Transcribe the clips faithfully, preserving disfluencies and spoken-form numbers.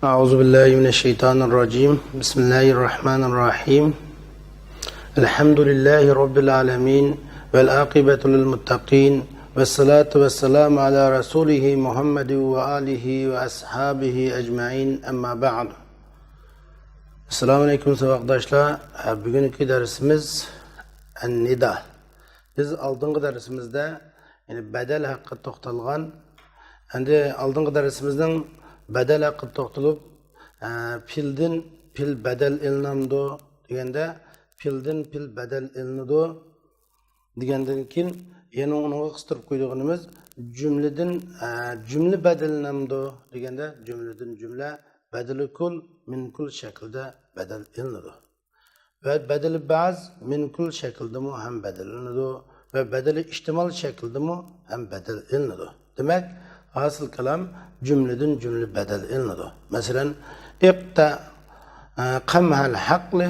أعوذ بالله من الشيطان الرجيم. بسم الله الرحمن الرحيم. الحمد لله رب العالمين، والعاقبة للمتقين، والصلاة والسلام على رسوله محمد وآله وأصحابه أجمعين، أما بعد. ئەسسالامۇ ئەلەيكۇم، ساۋاقداشلار. بۈگۈنكى دەرسىمىز نىدا. بىز ئالدىنقى دەرسىمىزدە، يەنى بەدەل ھەققىدە توختالغان. ئەمدى ئالدىنقى دەرسىمىزنىڭ بەدەل ھەققىدە توختىلىپ، ئە، پېئىلدىن پېئىل بەدەل ئېلىنامدۇ دېگەندە، پېئىلدىن پېئىل بەدەل ئېلىنىدۇ دېگەندىن كېيىن، يەنە ئۇنىڭغا قىستۇرۇپ قويىدىغىنىمىز، جۈملىدىن، ئە، جۈملە بەدەللىنەمدۇ دېگەندە، جۈملىدىن جۈملە، بەدىلى كۇل، مىن كۇل شەكلىدە بەدەل ئېلىنىدۇ. ۋە بەدىلى بەز مىن كۇل شەكلىدىمۇ ھەم بەدەل ئېلىنىدۇ ۋە بەدىلى ئېھتىمال شەكلىدىمۇ ھەم بەدەل ئېلىنىدۇ. دېمەك، ھاسىل كالام جۈملىدىن جۈملە بەدەل ئېلىنىدۇ. مەسىلەن، ئىقتە، ئە، قەمھەل ھەقلى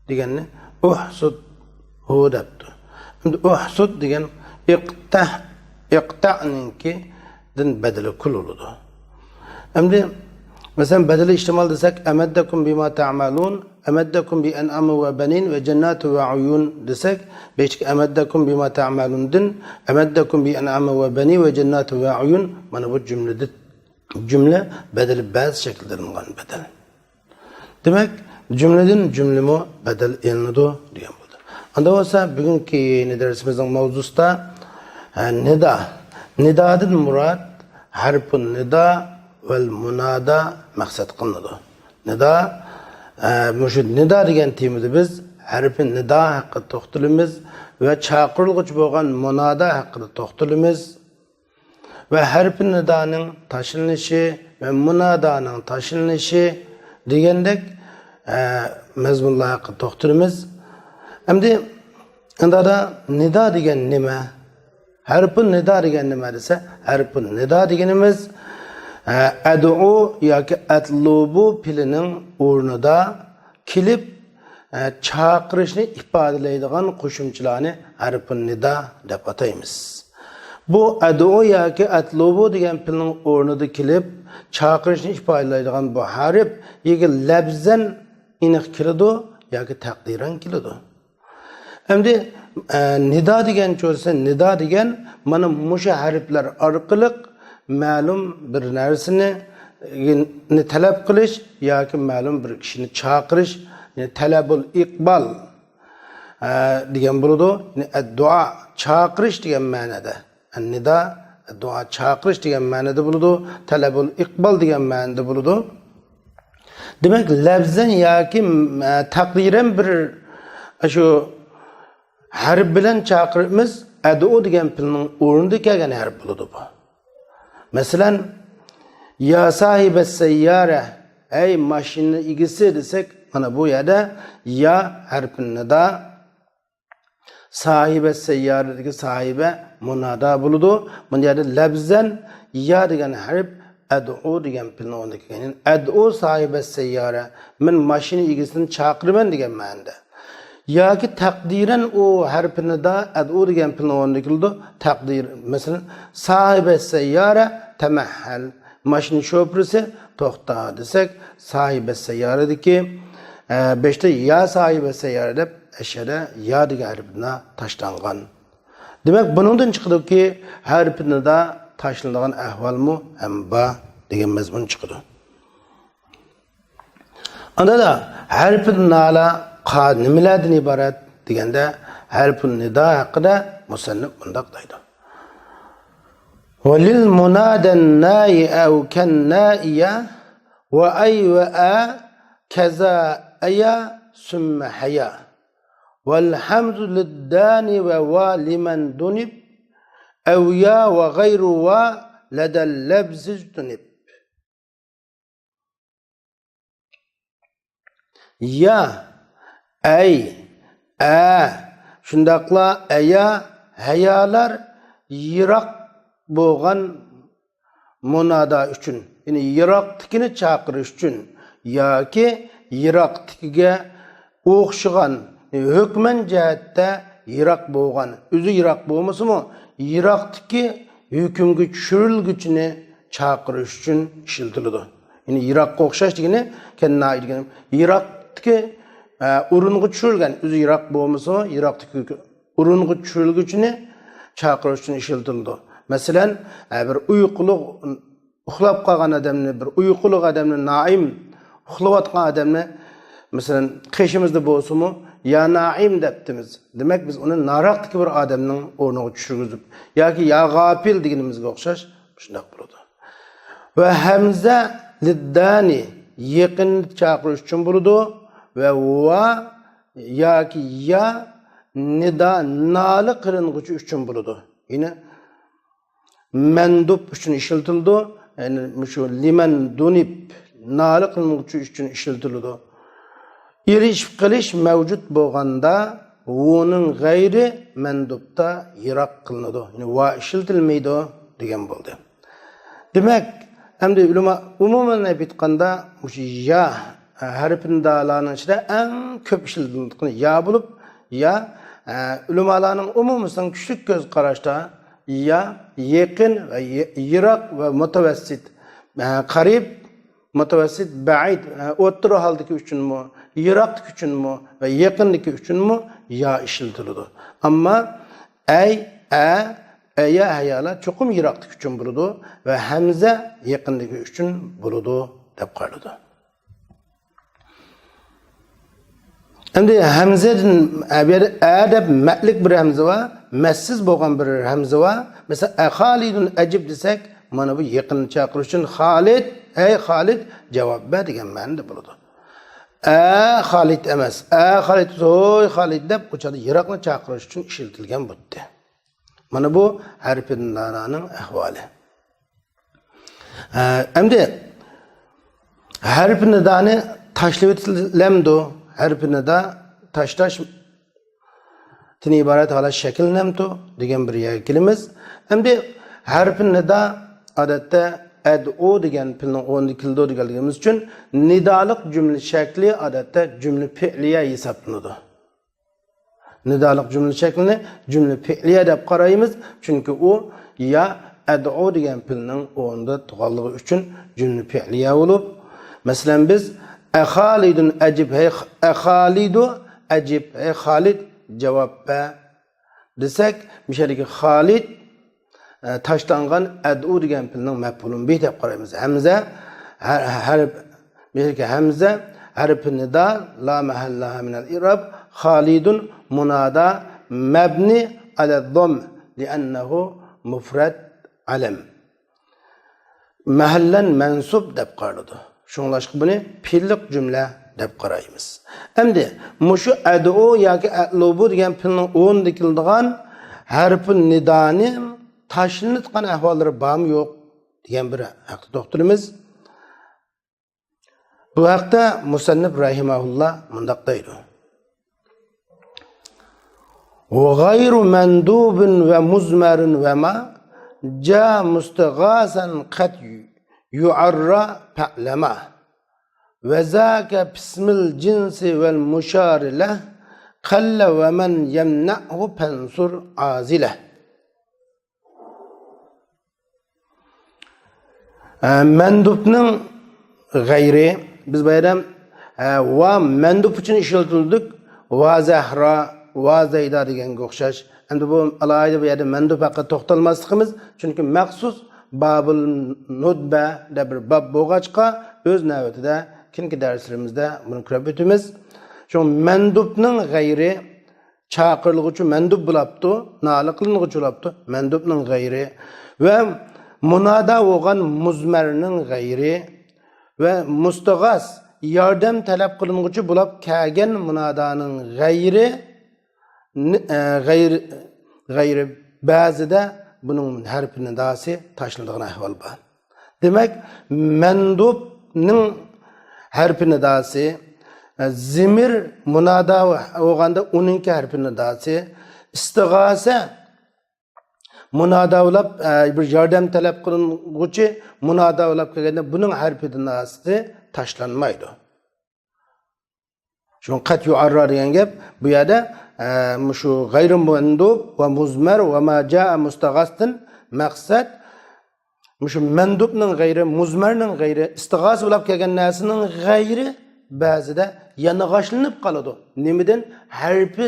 دېگەننى ئۇھسۇد ھۇ دەپتۇ. ئەمدى ئۇھسۇد دېگەن ئىقتەھ، ئىقتەنىڭكى دىن بەدىلى كۇل بولىدۇ. ئەمدى، مەسىلەن، بەدىلى ئېھتىمال دېسەك، ئەمەددەكۇم بىما تەئمەلۇن، ئەمەددەكۇم بىئەنئامىن ۋە بەنىن ۋە جەنناتىن ۋە ئۇيۇن دېسەك، بېشىدىكى ئەمەددەكۇم بىما تەئمەلۇندىن ئەمەددەكۇم بىئەنئامىن ۋە بەنىن ۋە جەنناتىن ۋە ئۇيۇن، مانا بۇ جۈملىدە، جۈملە بەدىلى بەز شەكىلدە ئېلىنغان بەدەل. دېمەك، جۈملىدىن جۈملىمۇ بەدەل ئېلىنىدۇ دېگەن بولدى. ئاندا بولسا، بۈگۈنكى يەنى دەرسىمىزنىڭ ماۋزۇسىدا، ھە، نىدا. نىدادىن مۇراد ھەرپۇن نىدا ۋەل مۇنادا مەقسەت قىلىنىدۇ. نىدا، ھە، مۇشۇ نىدا دېگەن تېمىدا بىز ھەرپى نىدا ھەققىدە توختىلىمىز ۋە چاقىرىلغۇچى بولغان مۇنادا ھەققىدە توختىلىمىز. ۋە ھەرپى نىدانىڭ تاشلىنىشى ۋە مۇنادانىڭ تاشلىنىشى دېگەندەك، ئە، مەزمۇنلار ھەققىدە توختىلىمىز. ئەمدى ئەندادا نىدا دېگەن نېمە؟ ھەرپۇ نىدا دېگەن نېمە دېسە، ھەرپۇ نىدا دېگىنىمىز، ئە، ئەدئۇ ياكى ئەتلۇبۇ پېئىلىنىڭ ئورنىدا كېلىپ، ئە، چاقىرىشنى ئىپادىلەيدىغان قوشۇمچىلارنى ھەرپۇن نىدا دەپ ئاتايمىز. بۇ ئەدئۇ ياكى ئەتلۇبۇ دېگەن پېئىلنىڭ ئورنىدا كېلىپ، چاقىرىشنى ئىپادىلەيدىغان بۇ ھەرپ ياكى لەپزەن ئېنىق كېلىدۇ ياكى تەقدىرەن كېلىدۇ. ئەمدى، ئە، نىدا دېگەن چۆرىسى، نىدا دېگەن مانا مۇشۇ ھەرپلەر ئارقىلىق مەلۇم بىر نەرسىنى، نى تەلەپ قىلىش ياكى مەلۇم بىر كىشىنى چاقىرىش، يەنى تەلەبۇل ئىقبال، ئە، دېگەن بولىدۇ. يەنى ئەددۇئا، چاقىرىش دېگەن مەنىدە. ئەننىدا، ئەددۇئا، چاقىرىش دېگەن مەنىدە بولىدۇ. تەلەبۇل ئىقبال دېگەن مەنىدە بولىدۇ. دېمەك، لەپزەن ياكى، ئە، تەقدىرەن بىر، ئە، شۇ ھەرپ بىلەن چاقىرىمىز، ئەدئۇ دېگەن پېئىلنىڭ ئورنىدا كەلگەن ھەرپ بولىدۇ بۇ. مەسىلەن، يا ساھىبەس سەييارە، ئەي ماشىنا ئىگىسى دېسەك، مانا بۇ يەردە يا ھەرپى نىدا، ساھىبەس سەييارەدىكى ساھىبە مۇنادا بولىدۇ. بۇ يەردە لەپزەن يا دېگەن ھەرپ ئەدئۇ دېگەن پېئىلنىڭ ئورنىدا كەلگەن. يەنى ئەدئۇ ساھىبەس سەييارە، مەن ماشىنا ئىگىسىنى چاقىرىمەن دېگەن مەنىدە. ياكى تەقدىرەن ئۇ ھەرپى نىدا ئەدئۇ دېگەن پېئىلنىڭ ئورنىدا كېلىدۇ. تەقدىر، مەسىلەن، ساھىبەس سەييارە تەمەھھەل، ماشىنا شوپۇرىسى توختا دېسەك، ساھىبەس سەييارەدىكى، ئە، بېشىدا يا ساھىبەس سەييارە دەپ ئەشەدە يا دېگەن ھەرپى نىدا تاشلانغان. دېمەك، بۇنىڭدىن چىقىدۇكى، ھەرپى نىدا تاشلىنىدىغان ئەھۋالمۇ ھەم بار دېگەن مەزمۇن چىقىدۇ. ئاندا ھەرپى نالا قا نېمىلەردىن ئىبارەت دېگەندە، ھەرپى نىدا ھەققىدە مۇسەننىپ مۇنداق دەيدۇ. وللمنادى الناي أو كالنائية وأي وآ كذا أيا ثم هيا. والهمز للدان ووا لمن دنب، أو يا وغير وا لدى اللفظ اجتنب. يا، ئەي، ئە، شۇنداقلا ئەيا، ھەيالار يىراق بولغان مۇنادا ئۈچۈن، يەنى يىراقتىكىنى چاقىرىش ئۈچۈن ياكى يىراقتىكىگە ئوخشىغان، ھۆكمەن جەھەتتە يىراق بولغان، ئۆزى يىراق بولمىسىمۇ، يىراقتىكى ھۆكۈمگە چۈشۈرۈلگۈچىنى چاقىرىش ئۈچۈن ئىشلىتىلىدۇ. يەنى يىراققا ئوخشاش دېگىنى، كەننائى دېگىنى يىراقتىكى، ئە، ئورۇنغا چۈشۈرۈلگەن، ئۆزى يىراق بولمىسىمۇ، يىراقتىكى ئورۇنغا چۈشۈرۈلگۈچىنى چاقىرىش ئۈچۈن ئىشلىتىلىدۇ. مەسىلەن، ئە، بىر ئۇيقۇلۇق، ئۇخلاپ قالغان ئادەمنى، بىر ئۇيقۇلۇق ئادەمنى، نائىم ئۇخلاۋاتقان ئادەمنى، مەسىلەن، قېشىمىزدا بولسىمۇ، يا نائىم دەپتىمىز. دېمەك، بىز ئۇنى ناراقتىكى بىر ئادەمنىڭ ئورنىغا چۈشۈرگۈزۈپ، ياكى يا غاپىل دېگىنىمىزگە ئوخشاش، شۇنداق بولىدۇ. ۋە ھەمزە لىددانى، يېقىن چاقىرىش ئۈچۈن بولىدۇ. ۋە ۋا ياكى يا نىدا، نالە قىلىنغۇچى ئۈچۈن بولىدۇ. يەنى مەندۇب ئۈچۈن ئىشلىتىلىدۇ. يەنى مۇشۇ لىمەن دۇنىب، نالە قىلىنغۇچى ئۈچۈن ئىشلىتىلىدۇ. ئېرىشىپ قېلىش مەۋجۇت بولغاندا، ۋۇنىڭ غەيرى مەندۇبتا يىراق قىلىنىدۇ. يەنى ۋا ئىشلىتىلمەيدۇ دېگەن بولدى. دېمەك، ئەمدى ئۆلىما ئومۇمەن ئېلىپ ئېيتقاندا، مۇشۇ يا ھەرپىندالارنىڭ ئىچىدە ئەڭ كۆپ ئىشلىتىلىدىغىنى يا بولۇپ، يا، ئە، ئۆلىمالارنىڭ ئومۇمىسىنىڭ كۈچلۈك كۆز قاراشتا يا يېقىن ۋە يى-، يىراق ۋە مۇتەۋەسسىت، ئە، قەرىب، مۇتەۋەسسىت، بەئىد، ئە، ئوتتۇرا ھالدىكى ئۈچۈنمۇ، يىراقتىكى ئۈچۈنمۇ ۋە يېقىندىكى ئۈچۈنمۇ يا ئىشلىتىلىدۇ. ئەمما ئەي، ئە، ئەيە، ھەيالار چوقۇم يىراقتىكى ئۈچۈن بولىدۇ ۋە ھەمزە يېقىندىكى ئۈچۈن بولىدۇ دەپ قارىلىدۇ. ئەمدى ھەمزىدىن، ئە، بۇ يەردە ئە دەپ مەتلىك بىر ھەمزە بار، مەتسىز بولغان بىر ھەمزە بار. مەسىلەن، ئەخالىدۇن ئەجىب دېسەك، مانا بۇ يېقىن چاقىرىش ئۈچۈن خالىد، ئەي خالىد، جاۋاب بەر دېگەن مەنىدە بولىدۇ. ئە خالىد ئەمەس، ئە خالىد، ھوي خالىد دەپ ئۇ چاغدا يىراقنى چاقىرىش ئۈچۈن ئىشلىتىلگەن بۇتتى. مانا بۇ ھەرپىندالانىڭ ئەھۋالى. ئە، ئەمدى ھەرپىنىدانى تاشلىۋېتىلەمدۇ؟ ھەرپىنىدا تاشلاشتىن ئىبارەت ھالەت شەكىللىنەمدۇ دېگەن بىر يەرگە كېلىمىز. ئەمدى ھەرپىنىدا ئادەتتە ئەدئۇ دېگەن پېئىلنىڭ ئورنىدا كېلىدۇ دېگەنلىكىمىز ئۈچۈن نىدالىق جۈملە شەكلى ئادەتتە جۈملە پېئىلىيە ھېسابلىنىدۇ. نىدالىق جۈملە شەكلىنى جۈملە پېئىلىيە دەپ قارايمىز، چۈنكى ئۇ يا ئەدئۇ دېگەن پېئىلنىڭ ئورنىدا تۇرغانلىقى ئۈچۈن جۈملە پېئىلىيە بولۇپ، مەسىلەن، بىز ئەخالىدۇن ئەجىب، ھەي خ-، ئەخالىدۇ ئەجىب، ھەي خالىد، جاۋاب بەر دېسەك، مۇشۇ يەردىكى خالىد، ئە، تاشلانغان ئەدئۇ دېگەن پېئىلنىڭ مەپئۇلۇن بىھ دەپ قارايمىز. ھەمزە، ھەر، ھەرپ، بۇ يەردىكى ھەمزە ھەرپى نىدا، لا مەھەللە لەھا مىنەل ئىراب، خالىدۇن مۇنادا مەبنى ئەلەد دەم، لىئەننەھۇ مۇفرەد ئەلەم. مەھەللەن مەنسۇب دەپ قارىلىدۇ. شۇڭلاشقا بۇنى پېئىللىق جۈملە دەپ قارايمىز. ئەمدى مۇشۇ ئەدئۇ ياكى ئەتلۇبۇ دېگەن پېئىلنىڭ ئورنىدا كېلىدىغان ھەرپۇ نىدانى تاشلىنىدىغان ئەھۋاللىرى بارمۇ يوق دېگەن بىر ھەقتە توختىلىمىز. بۇ ھەقتە مۇسەننىپ رەھىمەھۇللا مۇنداق دەيدۇ. وغير مندوب ومزمر وما جاء مستغاثا قد يعرى فاعلما. وذاك باسم الجنس والمشار له قل ومن يمنعه فانصر عازله. ئە، مەندۇبنىڭ غەيرى، بىز بايرام، ئە، ۋا مەندۇب ئۈچۈن ئىشلىتىلدۇق. ۋا زەھرا، ۋا زەيدا دېگەنگە ئوخشاش. ئەمدى بۇ ئالاھىدە بۇ يەردە مەندۇب ھەققىدە توختالماسلىقىمىز، چۈنكى مەخسۇس بابۇل نۇدبە دەپ بىر باب بولغاچقا، ئۆز نۆۋىتىدە كېيىنكى دەرسلىرىمىزدە بۇنى كۆرۈپ ئۆتىمىز. شۇڭا مەندۇبنىڭ غەيرى، چاقىرىلغۇچى مەندۇب بولاپتۇ، نالە قىلىنغۇچى بولاپتۇ، مەندۇبنىڭ غەيرى ۋە مۇنادا بولغان مۇزمەرنىڭ غەيرى ۋە مۇستىغاس، ياردەم تەلەپ قىلىنغۇچى بولاپ كەلگەن مۇنادانىڭ غەيرى، نى-، ئە، غەيرى، غەيرى بەزىدە بۇنىڭ ھەرپى نىداسى تاشلىنىدىغان ئەھۋال بار. دېمەك، مەندۇبنىڭ ھەرپى نىداسى، زىمىر مۇنادا بولغاندا ئۇنىڭكى ھەرپى نىداسى، ئىستىغاسە مۇنادا بولاپ، بىر ياردەم تەلەپ قىلىنغۇچى مۇنادا بولاپ كەلگەندە بۇنىڭ ھەرپى نىداسى تاشلانمايدۇ. شۇڭا قەت يۇئەررا دېگەن گەپ بۇ يەردە، ئە، مۇشۇ غەيرى مەندۇب ۋە مۇزمەر ۋە ما جائە مۇستەغاستىن مەقسەت مۇشۇ مەندۇبنىڭ غەيرى، مۇزمەرنىڭ غەيرى، ئىستىغاسە بولاپ كەلگەن نەرسىنىڭ غەيرى بەزىدە يانغاچلىنىپ قالىدۇ. نېمىدىن؟ ھەرپى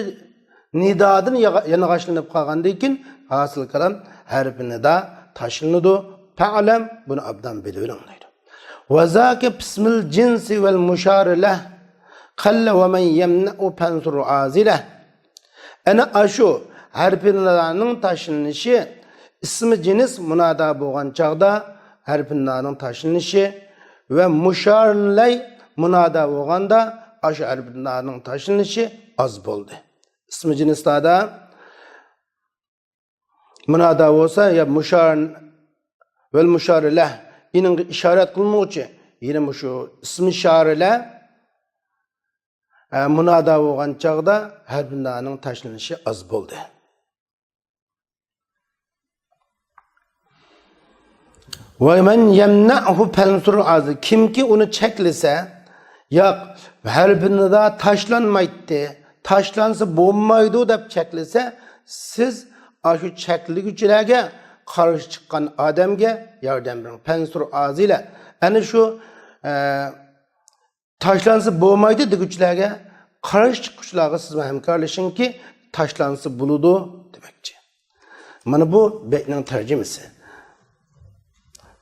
نىدادىن ياغا-، يانغاچلىنىپ قالغاندىن كېيىن ھاسىل كالام ھەرپى نىدا تاشلىنىدۇ. پەئلەم، بۇنى ئوبدان بىلىۋېلىڭ دەيدۇ. ۋەزاكە پىسمىل جىنسى ۋەل مۇشارىلەھ قەللە ۋە مەن يەمنەئۇ پەنسۇر ئازىلەھ. ئەنە ئاشۇ ھەرپى نىدانىڭ تاشلىنىشى ئىسمى جىنس مۇنادا بولغان چاغدا ھەرپى نىدانىڭ تاشلىنىشى ۋە مۇشارىلەي مۇنادا بولغاندا ئاشۇ ھەرپى نىدانىڭ تاشلىنىشى ئاز بولدى. ئىسمى جىنسلاردا مۇنادا بولسا يا مۇشار ۋەل مۇشارىلەھ، ئېنىڭغا ئىشارەت قىلمىغۇچى، يەنە مۇشۇ ئىسمى شارىلە ئە، مۇنادا بولغان چاغدا ھەرپى نىدانىڭ تاشلىنىشى ئاز بولدى. ۋە مەن يەمنەئۇ پەنسۇر ئازىلەھ. كىمكى ئۇنى چەكلىسە، ياق، ھەرپى نىدا تاشلانمايتتى، تاشلانسا بولمايدۇ دەپ چەكلىسە، سىز ئاشۇ چەكلىگۈچىلەرگە، قارشى چىققان ئادەمگە ياردەم بېرىڭ. پەنسۇر ئازىلەھ. ئەنە شۇ، ئە، تاشلانسا بولمايدۇ دېگۈچىلەرگە، قارشى چىققۇچىلارغا سىزمۇ ھەمكارلىشىڭكى، تاشلانسا بولىدۇ دېمەكچى. مانا بۇ بەيتنىڭ تەرجىمىسى.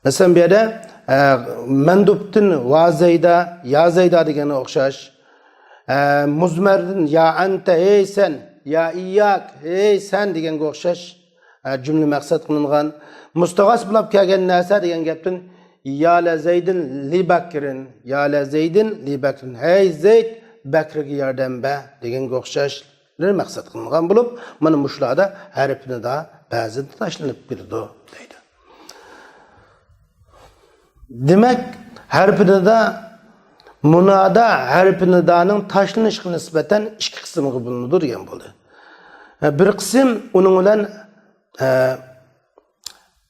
مەسىلەن، بۇ يەردە، ئە، مەندۇبتىن ۋا زەيدا، يا زەيدا دېگەنگە ئوخشاش. ئە، مۇزمەردىن يا ئەنتە، ھەي سەن، يا ئىياك، ھەي سەن دېگەنگە ئوخشاش. ئە، جۈملە مەقسەت قىلىنغان. مۇستىغاس بولاپ كەلگەن نەرسە دېگەن گەپتىن يا لە زەيدىن لى بەكرىن، يا لە زەيدىن لى بەكرىن، ھەي زەيد، بەكرىگە ياردەم بەر دېگەنگە ئوخشاشلىرى مەقسەت قىلىنغان بولۇپ، مانا مۇشۇلاردا ھەرپى نىدا بەزىدە تاشلىنىپ كېتىدۇ دەيدۇ. دېمەك، ھەرپى نىدا، مۇنادا ھەرپى نىدانىڭ تاشلىنىشىغا نىسبەتەن ئىككى قىسىمغا بۆلۈنىدۇ دېگەن بولدى. بىر قىسىم ئۇنىڭ بىلەن، ئە،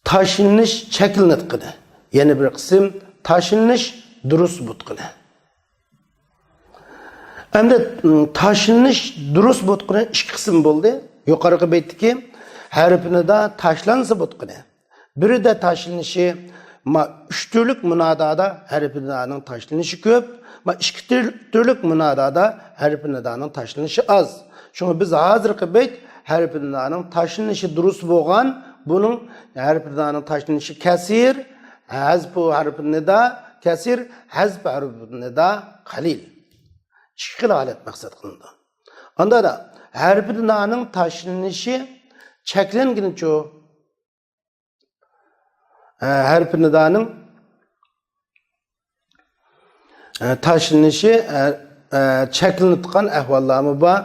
تاشلىنىش چەكلىنىدىغىنى، يەنە بىر قىسىم تاشلىنىش دۇرۇس بولىدىغىنى. ئەمدى، م، تاشلىنىش دۇرۇس بولىدىغىنى ئىككى قىسىم بولدى. يۇقىرىقى بەيتتىكى ھەرپى نىدا تاشلانسا بولىدىغىنى. بىرىدە تاشلىنىشى، ما، ئۈچ تۈرلۈك مۇنادادا ھەرپى نىدانىڭ تاشلىنىشى كۆپ، ما، ئىككى تۈر-، تۈرلۈك مۇنادادا ھەرپى نىدانىڭ تاشلىنىشى ئاز. شۇڭا بىز ھازىرقى بەيت ھەرپى نىدانىڭ تاشلىنىشى دۇرۇس بولغان، بۇنىڭ ھەرپى نىدانىڭ تاشلىنىشى كەسىر، ھەزپۇ ھەرپى نىدا كەسىر، ھەزپۇ ھەرپى نىدا قەلىل. ئىككى خىل ھالەت مەقسەت قىلىنىدۇ. ئاندا ھەرپى نىدانىڭ تاشلىنىشى چەكلەنگىنىچۇ؟ ئە، ھەرپى نىدانىڭ، ئە، تاشلىنىشى، ئە، ئە، چەكلىنىدىغان ئەھۋاللارمۇ بار.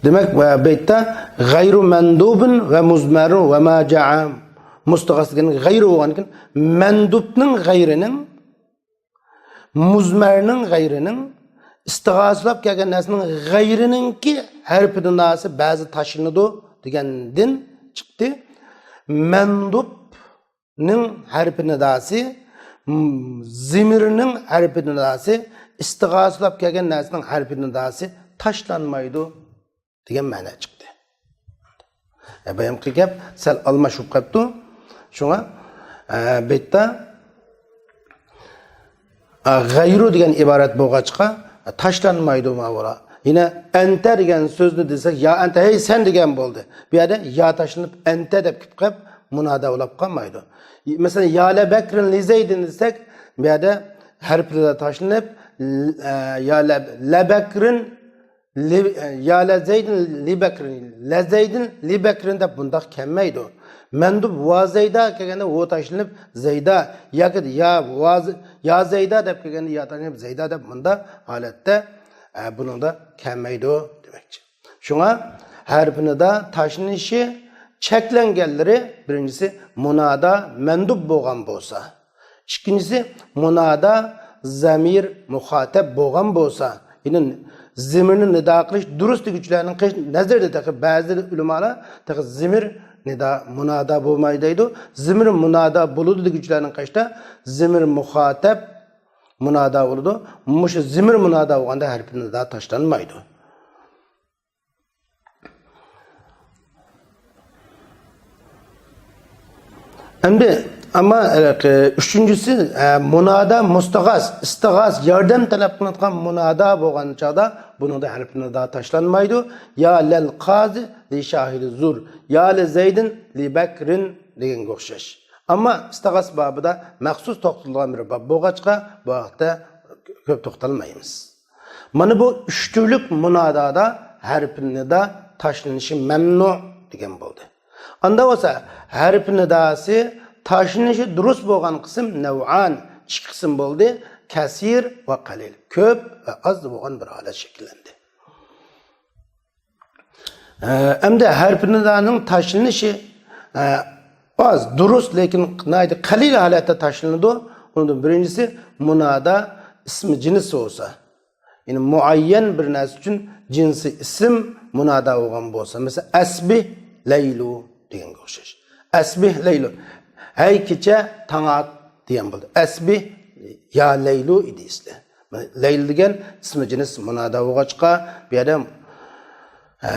دېمەك، بۇ بەيتتە غەيرۇ مەندۇبىن ۋە مۇزمەرۇ ۋە ما جاء. مۇستىغاس دېگەن غەيرۇ بولغاندىكىن، مەندۇبنىڭ غەيرىنىڭ، مۇزمەرنىڭ غەيرىنىڭ، ئىستىغاسىلاپ كەلگەن نەرسىنىڭ غەيرىنىڭكى ھەرپى نىداسى بەزى تاشلىنىدۇ دېگەندىن چىقتى. مەندۇبنىڭ ھەرپى نىداسى، م، زىمىرنىڭ ھەرپى نىداسى، ئىستىغاسىلاپ كەلگەن نەرسىنىڭ ھەرپى نىداسى تاشلانمايدۇ دېگەن مەنە چىقتى. ئە، بايامقى گەپ سەل ئالماش بولۇپ قاپتۇ. شۇڭا، ئە، بەيتتە، ئە، غەيرۇ دېگەن ئىبارەت بولغاچقا، تاشلانمايدۇ ماۋۇلار. يەنە ئەنتە دېگەن سۆزنى دېسەك، يا ئەنتە، ھەي سەن دېگەن بولدى. بۇ يەردە يا تاشلىنىپ ئەنتە دەپ كېلىپ قېلىپ مۇنادا بولاپ قالمايدۇ. مەسىلەن، يا لە بەكرىن لى زەيدىن دېسەك، بۇ يەردە ھەرپلەر تاشلىنىپ، ل-، ئە، يا لە، لە بەكرىن لى، يا لە زەيدىن لى بەكرىن، لە زەيدىن لى بەكرىن دەپ بۇنداق كەلمەيدۇ. مەندۇب ۋا زەيدا كەلگەندە ۋو تاشلىنىپ زەيدا، ياكى يا ۋا ز-، يا زەيدا دەپ كەلگەندە يا تاشلىنىپ زەيدا دەپ بۇنداق ھالەتتە، ئە، بۇنىڭدا كەلمەيدۇ دېمەكچى. شۇڭا ھەرپى نىدا تاشلىنىشى چەكلەنگەنلىرى، بىرىنچىسى، مۇنادا مەندۇب بولغان بولسا، ئىككىنچىسى، مۇنادا زەمىر مۇخاتەب بولغان بولسا، يەنى زىمىرنى نىدا قىلىش دۇرۇس دېگۈچىلەرنىڭ قىلىش نەزىرىدە تېخى بەزى ئۆلىمالار تېخى زىمىر نىدا، مۇنادا بولمايدۇ دەيدۇ. زىمىر مۇنادا بولىدۇ دېگۈچىلەرنىڭ قېشىدا زىمىر مۇخاتەب مۇنادا بولىدۇ. مۇشۇ زىمىر مۇنادا بولغاندا ھەرپى نىدا تاشلانمايدۇ. ئەمدى، ئەمما، ئە، ئۈچىنچىسى، ئە، مۇنادا مۇستىغاس، ئىستىغاس، ياردەم تەلەپ قىلىنىدىغان مۇنادا بولغان چاغدا بۇنىڭدا ھەرپى نىدا تاشلانمايدۇ. يا لەل قازى لى شاھىدى زۇر، يا لى زەيدىن لى بەكرىن دېگەنگە ئوخشاش. ئەمما ئىستىغاس بابىدا مەخسۇس توختىلىدىغان بىر باب بولغاچقا، بۇ ھەقتە كۆپ توختالمايمىز. مانا بۇ ئۈچ تۈرلۈك مۇنادادا ھەرپى نىدا تاشلىنىشى مەمنۇ دېگەن بولدى. ئاندا بولسا ھەرپى نىداسى تاشلىنىشى دۇرۇس بولغان قىسىم نەۋئان، ئىككى قىسىم بولدى. كەسىر ۋە قەلىل، كۆپ ۋە ئاز بولغان بىر ھالەت شەكىللەندى. ئە، ئەمدى ھەرپى نىدانىڭ تاشلىنىشى، ئە، ئاز، دۇرۇس، لېكىن ناھايىتى قەلىل ھالەتتە تاشلىنىدۇ. ئۇنىڭدىن بىرىنچىسى مۇنادا ئىسمى جىنس بولسا. يەنى مۇئەييەن بىر نەرسە ئۈچۈن جىنسى ئىسىم مۇنادا بولغان بولسا. مەسىلەن، ئەسبىھ لەيلۇ دېگەنگە ئوخشاش. ئەسبىھ لەيلۇ. ھەي كېچە، تاڭ ئات دېگەن بولدى. ئەسبىھ يا لەيلۇ ئىدى ئەسلى. لەيل دېگەن ئىسمى جىنس مۇنادا بولغاچقا، بۇ يەردە، ئە،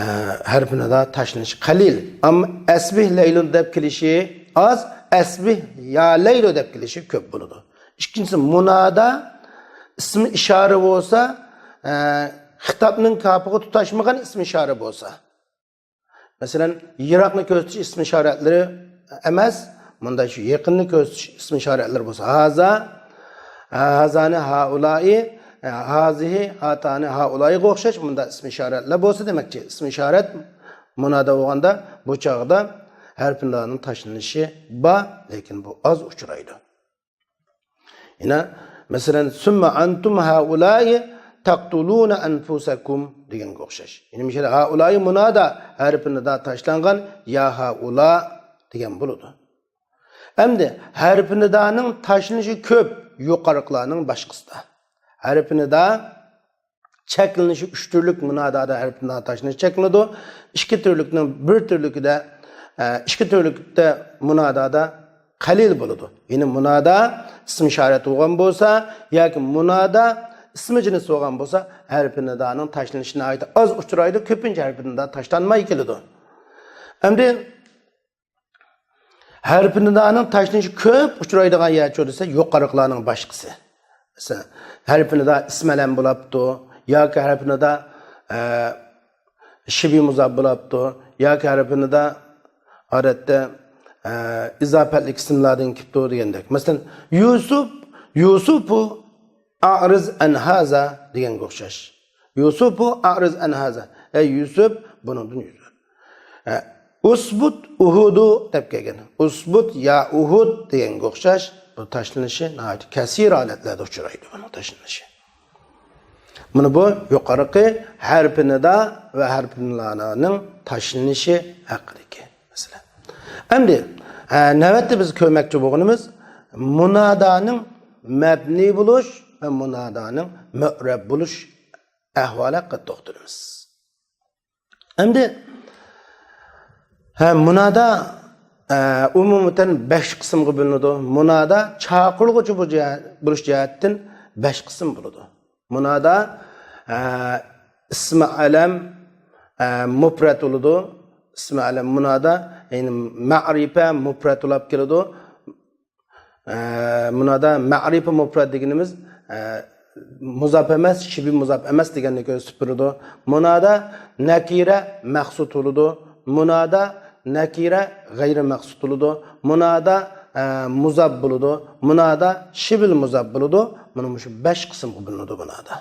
ھەرپى نىدا تاشلىنىشى قەلىل. ئەمما ئەسبىھ لەيلۇ دەپ كېلىشى ئاز، ئەسبىھ يا لەيلۇ دەپ كېلىشى كۆپ بولىدۇ. ئىككىنچىسى، مۇنادا ئىسمى ئىشارە بولسا، ئە، خىتابنىڭ كاپىغا تۇتاشمىغان ئىسمى ئىشارە بولسا. مەسىلەن، يىراقنى كۆرسىتىش ئىسمى ئىشارەتلىرى ئەمەس، مۇندا شۇ يېقىننى كۆرسىتىش ئىسمى ئىشارەتلىرى بولسا، ھازا، ھازانى ھائۇلائى، ھازىھى، ھاتانى ھائۇلائىغا ئوخشاش مۇندا ئىسمى ئىشارەتلەر بولسا دېمەكچى. ئىسمى ئىشارەت مۇنادا بولغاندا بۇ چاغدا ھەرپى نىدانىڭ تاشلىنىشى بار، لېكىن بۇ ئاز ئۇچرايدۇ. يەنە، مەسىلەن، سۈممە ئەنتۇم ھائۇلائى تەقتۇلۇنە ئەنفۇسەكۇم دېگەنگە ئوخشاش. يەنى، مۇشۇ يەردە ھائۇلائى مۇنادا ھەرپى نىدا تاشلانغان، يا ھائۇلا دېگەن بولىدۇ. ئەمدى ھەرپى نىدانىڭ تاشلىنىشى كۆپ يۇقىرىقىلارنىڭ باشقىسىدا. ھەرپى نىدا چەكلىنىشى ئۈچ تۈرلۈك مۇنادادا ھەرپى نىدا تاشلىنىشى چەكلىنىدۇ. ئىككى تۈرلۈكنىڭ بىر تۈرلۈكىدە، ئە، ئىككى تۈرلۈكتە مۇنادادا قەلىل بولىدۇ. يەنى مۇنادا ئىسمى ئىشارەت بولغان بولسا ياكى مۇنادا ئىسمى جىنس بولغان بولسا، ھەرپى نىدانىڭ تاشلىنىشى ناھايىتى ئاز ئۇچرايدۇ، كۆپىنچە ھەرپى نىدا تاشلانماي كېلىدۇ. ئەمدى ھەرپى نىدانىڭ تاشلىنىشى كۆپ ئۇچرايدىغان يەر چۇ دېسە، يۇقىرىقىلارنىڭ باشقىسى. مەسىلەن، ھەرپى نىدا ئىسمى ئەلەم بولاپتۇ، ياكى ھەرپى نىدا، ئە، شىبى مۇزاپ بولاپتۇ، ياكى ھەرپى نىدا ئادەتتە، ئە، ئىزاپەتلىك ئىسىملاردىن كېلىپتۇ دېگەندەك. مەسىلەن، يۈسۈپ، يۈسۈپۇ ئەئرىز ئەن ھازا دېگەنگە ئوخشاش. يۈسۈپۇ ئەئرىز ئەن ھازا. ئەي يۈسۈپ، بۇنىڭدىن يۈز ئۆر. ئە، ئۇسبۇت ئۇھۇدۇ دەپ كەلگەن. ئۇسبۇت يا ئۇھۇد دېگەنگە ئوخشاش. بۇ تاشلىنىشى ناھايىتى كەسىر ھالەتلەردە ئۇچرايدۇ بۇنىڭ تاشلىنىشى. مانا بۇ يۇقىرىقى ھەرپى نىدا ۋە ھەرپى نىدانىڭ تاشلىنىشى ھەققىدىكى مەسىلە. ئەمدى، ئە، نۆۋەتتە بىز كۆرمەكچى بولغىنىمىز مۇنادانىڭ مەبنىي بولۇش ۋە مۇنادانىڭ مۇئرەب بولۇش ئەھۋالى ھەققىدە توختىلىمىز. ئەمدى، ھە، مۇنادا، ئە، ئومۇمەن بەش قىسىمغا بۆلۈنىدۇ. مۇنادا چاقىرغۇچى بۇ جەھەت-، بولۇش جەھەتتىن بەش قىسىم بولىدۇ. مۇنادا، ئە، ئىسمى ئەلەم، ئە، مۇپرەت بولىدۇ. ئىسمى ئەلەم مۇنادا، يەنى مەرىپە مۇپرەت بولاپ كېلىدۇ. ئە، مۇنادا مەرىپە مۇپرەت دېگىنىمىز، ئە، مۇزاپ ئەمەس، شىبى مۇزاپ ئەمەس دېگەننى كۆرسىتىپ بېرىدۇ. مۇنادا نەكىرە مەخسۇس بولىدۇ. مۇنادا نەكىرە غەيرىي مەخسۇس بولىدۇ. مۇنادا، ئە، مۇزاپ بولىدۇ. مۇنادا شىبىل مۇزاپ بولىدۇ. مانا مۇشۇ بەش قىسىمغا بۆلۈنىدۇ مۇنادا.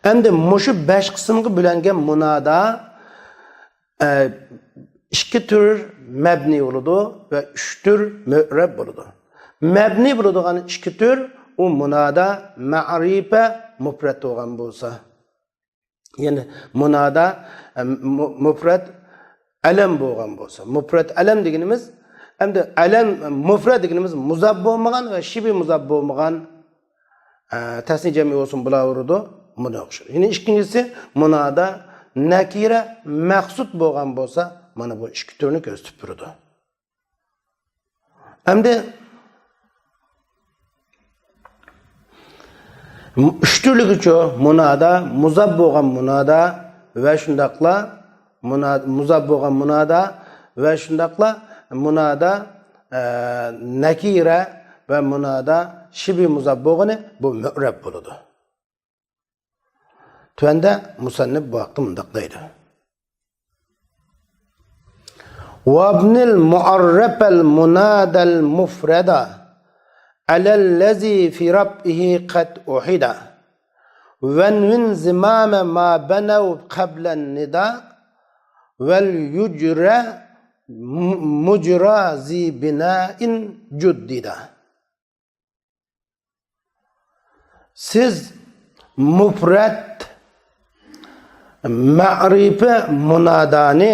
ئەمدى مۇشۇ بەش قىسىمغا بۆلۈنگەن مۇنادا ئە، ئىككى تۈر مەبنىي بولىدۇ ۋە ئۈچ تۈر مۇئرەب بولىدۇ. مەبنىي بولىدىغان ئىككى تۈر، ئۇ مۇنادا مەرىپە مۇپرەت بولغان بولسا، يەنى مۇنادا، ئە، مۇ-، مۇپرەت ئەلەم بولغان بولسا. مۇپرەت ئەلەم دېگىنىمىز، ئەمدى ئەلەم، مۇپرەت دېگىنىمىز مۇزاپ بولمىغان ۋە شىبى مۇزاپ بولمىغان ئە، تەسنىي جەمئىي بولسۇن، بۇلار بولىدۇ. بۇنى ئوخشاش. يەنە ئىككىنچىسى، مۇنادا نەكىرە مەخسۇس بولغان بولسا، مانا بۇ ئىككى تۈرنى كۆرسىتىپ بېرىدۇ. ئەمدى، ئۈچ تۈرلۈكىچۇ مۇنادا، مۇزاپ بولغان مۇنادا ۋە شۇنداقلا مۇنا-، مۇزاپ بولغان مۇنادا ۋە شۇنداقلا مۇنادا، ئە، نەكىرە ۋە مۇنادا شىبى مۇزاپ بولغىنى بۇ مۇئرەب بولىدۇ. تۆۋەندە مۇسەننىپ بۇ ھەقتە مۇنداق دەيدۇ. وابن المعرب المنادى المفردا على الذي في رفعه قد أحدا. وانو زمام ما بنوا قبل الندى وليجر مجرى ذي بناء جددا. سىز مۇپرەت مەرىپە مۇنادانى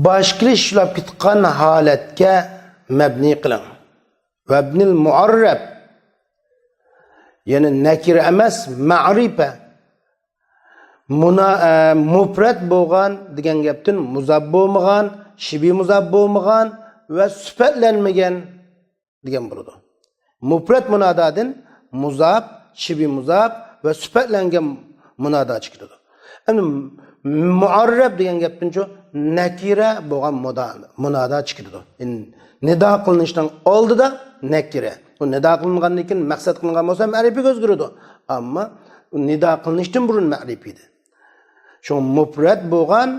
باشقىلار ئىشلەپ كېتىدىغان ھالەتكە مەبنى قىلىڭ. ۋەبنىل مۇئەررەب، يەنى نەكىرە ئەمەس، مەرىپە. مۇنا-، ئە، مۇپرەت بولغان دېگەن گەپتىن مۇزاپ بولمىغان، شىبى مۇزاپ بولمىغان ۋە سۈپەتلەنمىگەن دېگەن بولىدۇ. مۇپرەت مۇنادادىن مۇزاپ، شىبى مۇزاپ ۋە سۈپەتلەنگەن مۇنادا چىقىدۇ. ئەمدى مۇئەررەب دېگەن گەپتىنچۇ نەكىرە بولغان مۇدا-، مۇنادا چىقىدۇ. يەنى نىدا قىلىنىشنىڭ ئالدىدا نەكىرە. ئۇ نىدا قىلىنغاندىن كېيىن مەقسەت قىلىنغان بولسا مەرىپىگە ئۆزگىرىدۇ. ئەمما نىدا قىلىنىشتىن بۇرۇن مەرىپە ئىدى. شۇڭا مۇپرەت بولغان،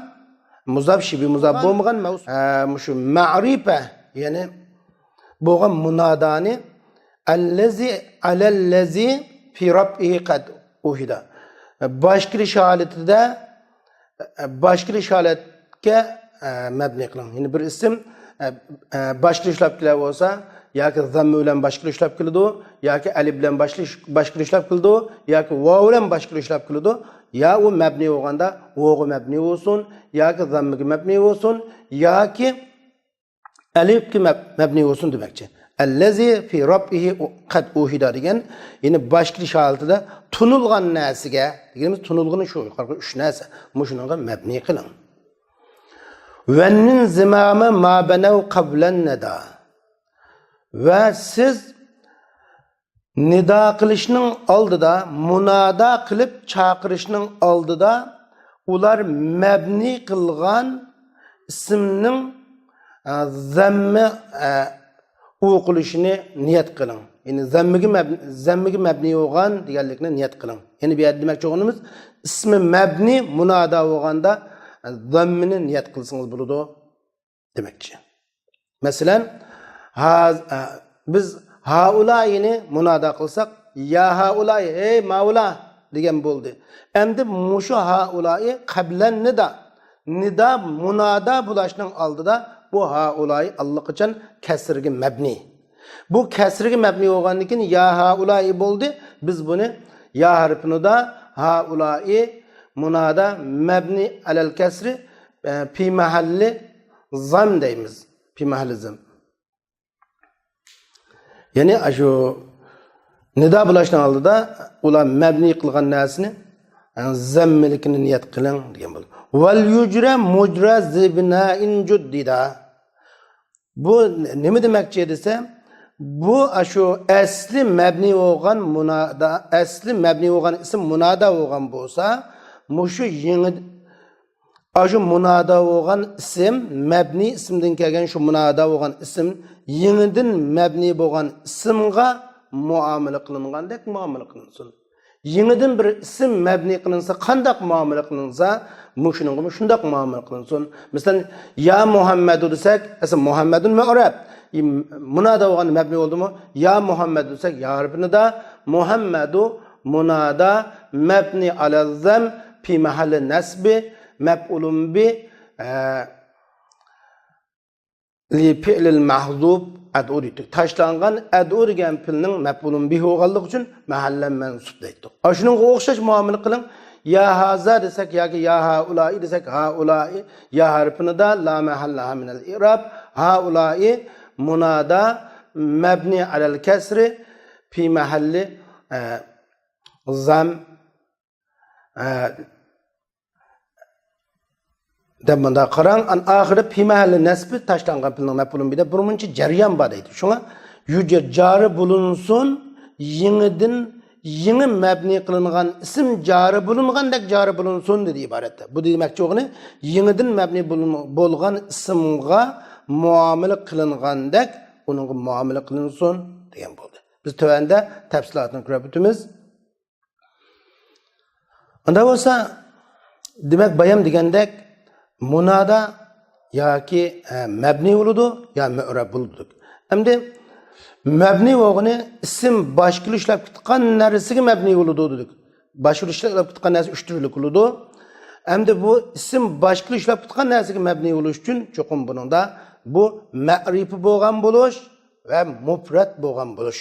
مۇزاپ، شىبى مۇزاپ بولمىغان مەۋس-، ئە، مۇشۇ مەرىپە، يەنى بولغان مۇنادانى ئەللەزى، ئەلەللەزى فى رەفئىھى قەد ئۇھىدا. باش كېلىش ھالىتىدە، باش كېلىش ھالەتكە، ئە، مەبنى قىلىڭ. يەنى بىر ئىسىم، ئە، ئە، باش كېلىش ئىشلەپ كېلە بولسا، ياكى زەممە بىلەن باش كېلىش ئىشلەپ كېلىدۇ، ياكى ئەلىپ بىلەن باش كېلىش، باش كېلىش ئىشلەپ كېلىدۇ، ياكى ۋاۋ بىلەن باش كېلىش ئىشلەپ كېلىدۇ. يا ئۇ مەبنى بولغاندا ۋوغا مەبنى بولسۇن، ياكى زەممىگە مەبنى بولسۇن، ياكى ئەلىپكە مەب-، مەبنى بولسۇن دېمەكچى. ئەللەزى فى رەفئىھى قەد ئۇھىدا دېگەن، يەنى باش كېلىش ھالىتىدە تونۇلغان نەرسىگە دېگىنىمىز، تونۇلغىنى شۇ يۇقىرىقى ئۈچ نەرسە. مۇشۇنىڭغا مەبنى قىلىڭ. ۋەننىن زىمامى ما بەنەۋ قەبلەن نەدا. ۋە سىز نىدا قىلىشنىڭ ئالدىدا، مۇنادا قىلىپ چاقىرىشنىڭ ئالدىدا ئۇلار مەبنى قىلغان ئىسىمنىڭ، ئە، زەممە، ئە، ئوقۇلۇشىنى نىيەت قىلىڭ. يەنى زەممىگە مەب-، زەممىگە مەبنى بولغان دېگەنلىكنى نىيەت قىلىڭ. يەنى بۇ يەردە دېمەكچى بولغىنىمىز ئىسمى مەبنى مۇنادا بولغاندا، ئە، زەممىنى نىيەت قىلسىڭىز بولىدۇ دېمەكچى. مەسىلەن، ھاز-، ئە، بىز ھائۇلائىنى مۇنادا قىلساق، يا ھائۇلائى، ھەي ماۋۇلار دېگەن بولدى. ئەمدى مۇشۇ ھائۇلائى قەبلەن نىدا، نىدا مۇنادا بولۇشنىڭ ئالدىدا بۇ ھائۇلائى ئاللىقاچان كەسرىگە مەبنى. بۇ كەسرىگە مەبنى بولغاندىن كېيىن يا ھائۇلائى بولدى. بىز بۇنى يا ھەرپىنىدا ھائۇلائى مۇنادا مەبنى ئەلەل كەسرى، ئە، پى مەھەللى زەم دەيمىز. پى مەھەللى زەم. يەنى ئاشۇ نىدا بولۇشنىڭ ئالدىدا ئۇلار مەبنى قىلغان نەرسىنى، ئە، زەممىلىكىنى نىيەت قىلىڭ دېگەن بولدى. ۋەل يۇجرە مۇجرە زىبنائىن جۇددىدا. بۇ نېمە دېمەكچى دېسە، بۇ ئاشۇ ئەسلى مەبنى بولغان مۇنادا، ئەسلى مەبنى بولغان ئىسىم مۇنادا بولغان بولسا، مۇشۇ يېڭى، ئاشۇ مۇنادا بولغان ئىسىم، مەبنى ئىسىمدىن كەلگەن شۇ مۇنادا بولغان ئىسىم يېڭىدىن مەبنى بولغان ئىسىمغا مۇئامىلە قىلىنغاندەك مۇئامىلە قىلىنسۇن. يېڭىدىن بىر ئىسىم مەبنى قىلىنسا، قانداق مۇئامىلە قىلىنسا، مۇشۇنىڭغىمۇ شۇنداق مۇئامىلە قىلىنسۇن. مەسىلەن، يا مۇھەممەدۇ دېسەك، ئەسلى مۇھەممەدۇن مۇئرەب. ئى، مۇنادا بولغاندا مەبنى بولدىمۇ؟ يا مۇھەممەدۇ دېسەك، يا ھەرپىنىدا، مۇھەممەدۇ مۇنادا مەبنى ئەلەل زەم پى مەھەللى نەسبى مەپئۇلۇن بى، ئە، لى فىئلىل مەھزۇپ ئەدئۇ دېدۇق. تاشلانغان ئەدئۇ دېگەن پېئىلنىڭ مەپئۇلۇن بىھى بولغانلىقى ئۈچۈن مەھەللەن مەنسۇپ دەيتتۇق. ئاشۇنىڭغا ئوخشاش مۇئامىلە قىلىڭ. يا ھازا دېسەك ياكى يا ھائۇلائى دېسەك، ھائۇلائى يا ھەرپىنىدا لا مەھەللە لەھا مىنەل ئىئراب، ھائۇلائى مۇنادا مەبنى ئەلەل كەسرى پى مەھەللى، ئە، زەم، ئە، دەپ مۇنداق قاراڭ، ئان ئاخىرى پى مەھەللى نەسبى تاشلانغان پېئىلنىڭ مەپئۇلۇن بى دەپ بىر مۇنچە جەريان بار دەيدۇ. شۇڭا يۇجە جارى بولۇنسۇن، يېڭىدىن، يېڭى مەبنى قىلىنغان ئىسىم جارى بولۇنغاندەك جارى بولۇنسۇن دېدى ئىبارەتتە. بۇ دېمەكچى بولغىنى، يېڭىدىن مەبنى بولۇن-، بولغان ئىسىمغا مۇئامىلە قىلىنغاندەك ئۇنىڭغا مۇئامىلە قىلىنسۇن دېگەن بولدى. بىز تۆۋەندە تەپسىلاتىنى كۆرۈپ ئۆتىمىز. ئۇنداق بولسا، دېمەك، بايام دېگەندەك، مۇنادا ياكى، ئە، مەبنى بولىدۇ، يا مۇئرەب بولىدۇ. ئەمدى مەبنى بولغىنى ئىسىم باشقىلا ئىشلەپ كېتىدىغان نەرسىگە مەبنى بولىدۇ دېدۇك. باشقىلا ئىشلەپ كېتىدىغان نەرسە ئۈچ تۈرلۈك بولىدۇ. ئەمدى بۇ ئىسىم باشقىلا ئىشلەپ كېتىدىغان نەرسىگە مەبنى بولۇش ئۈچۈن چوقۇم بۇنىڭدا بۇ مەرىپە بولغان بولۇش ۋە مۇپرەت بولغان بولۇش.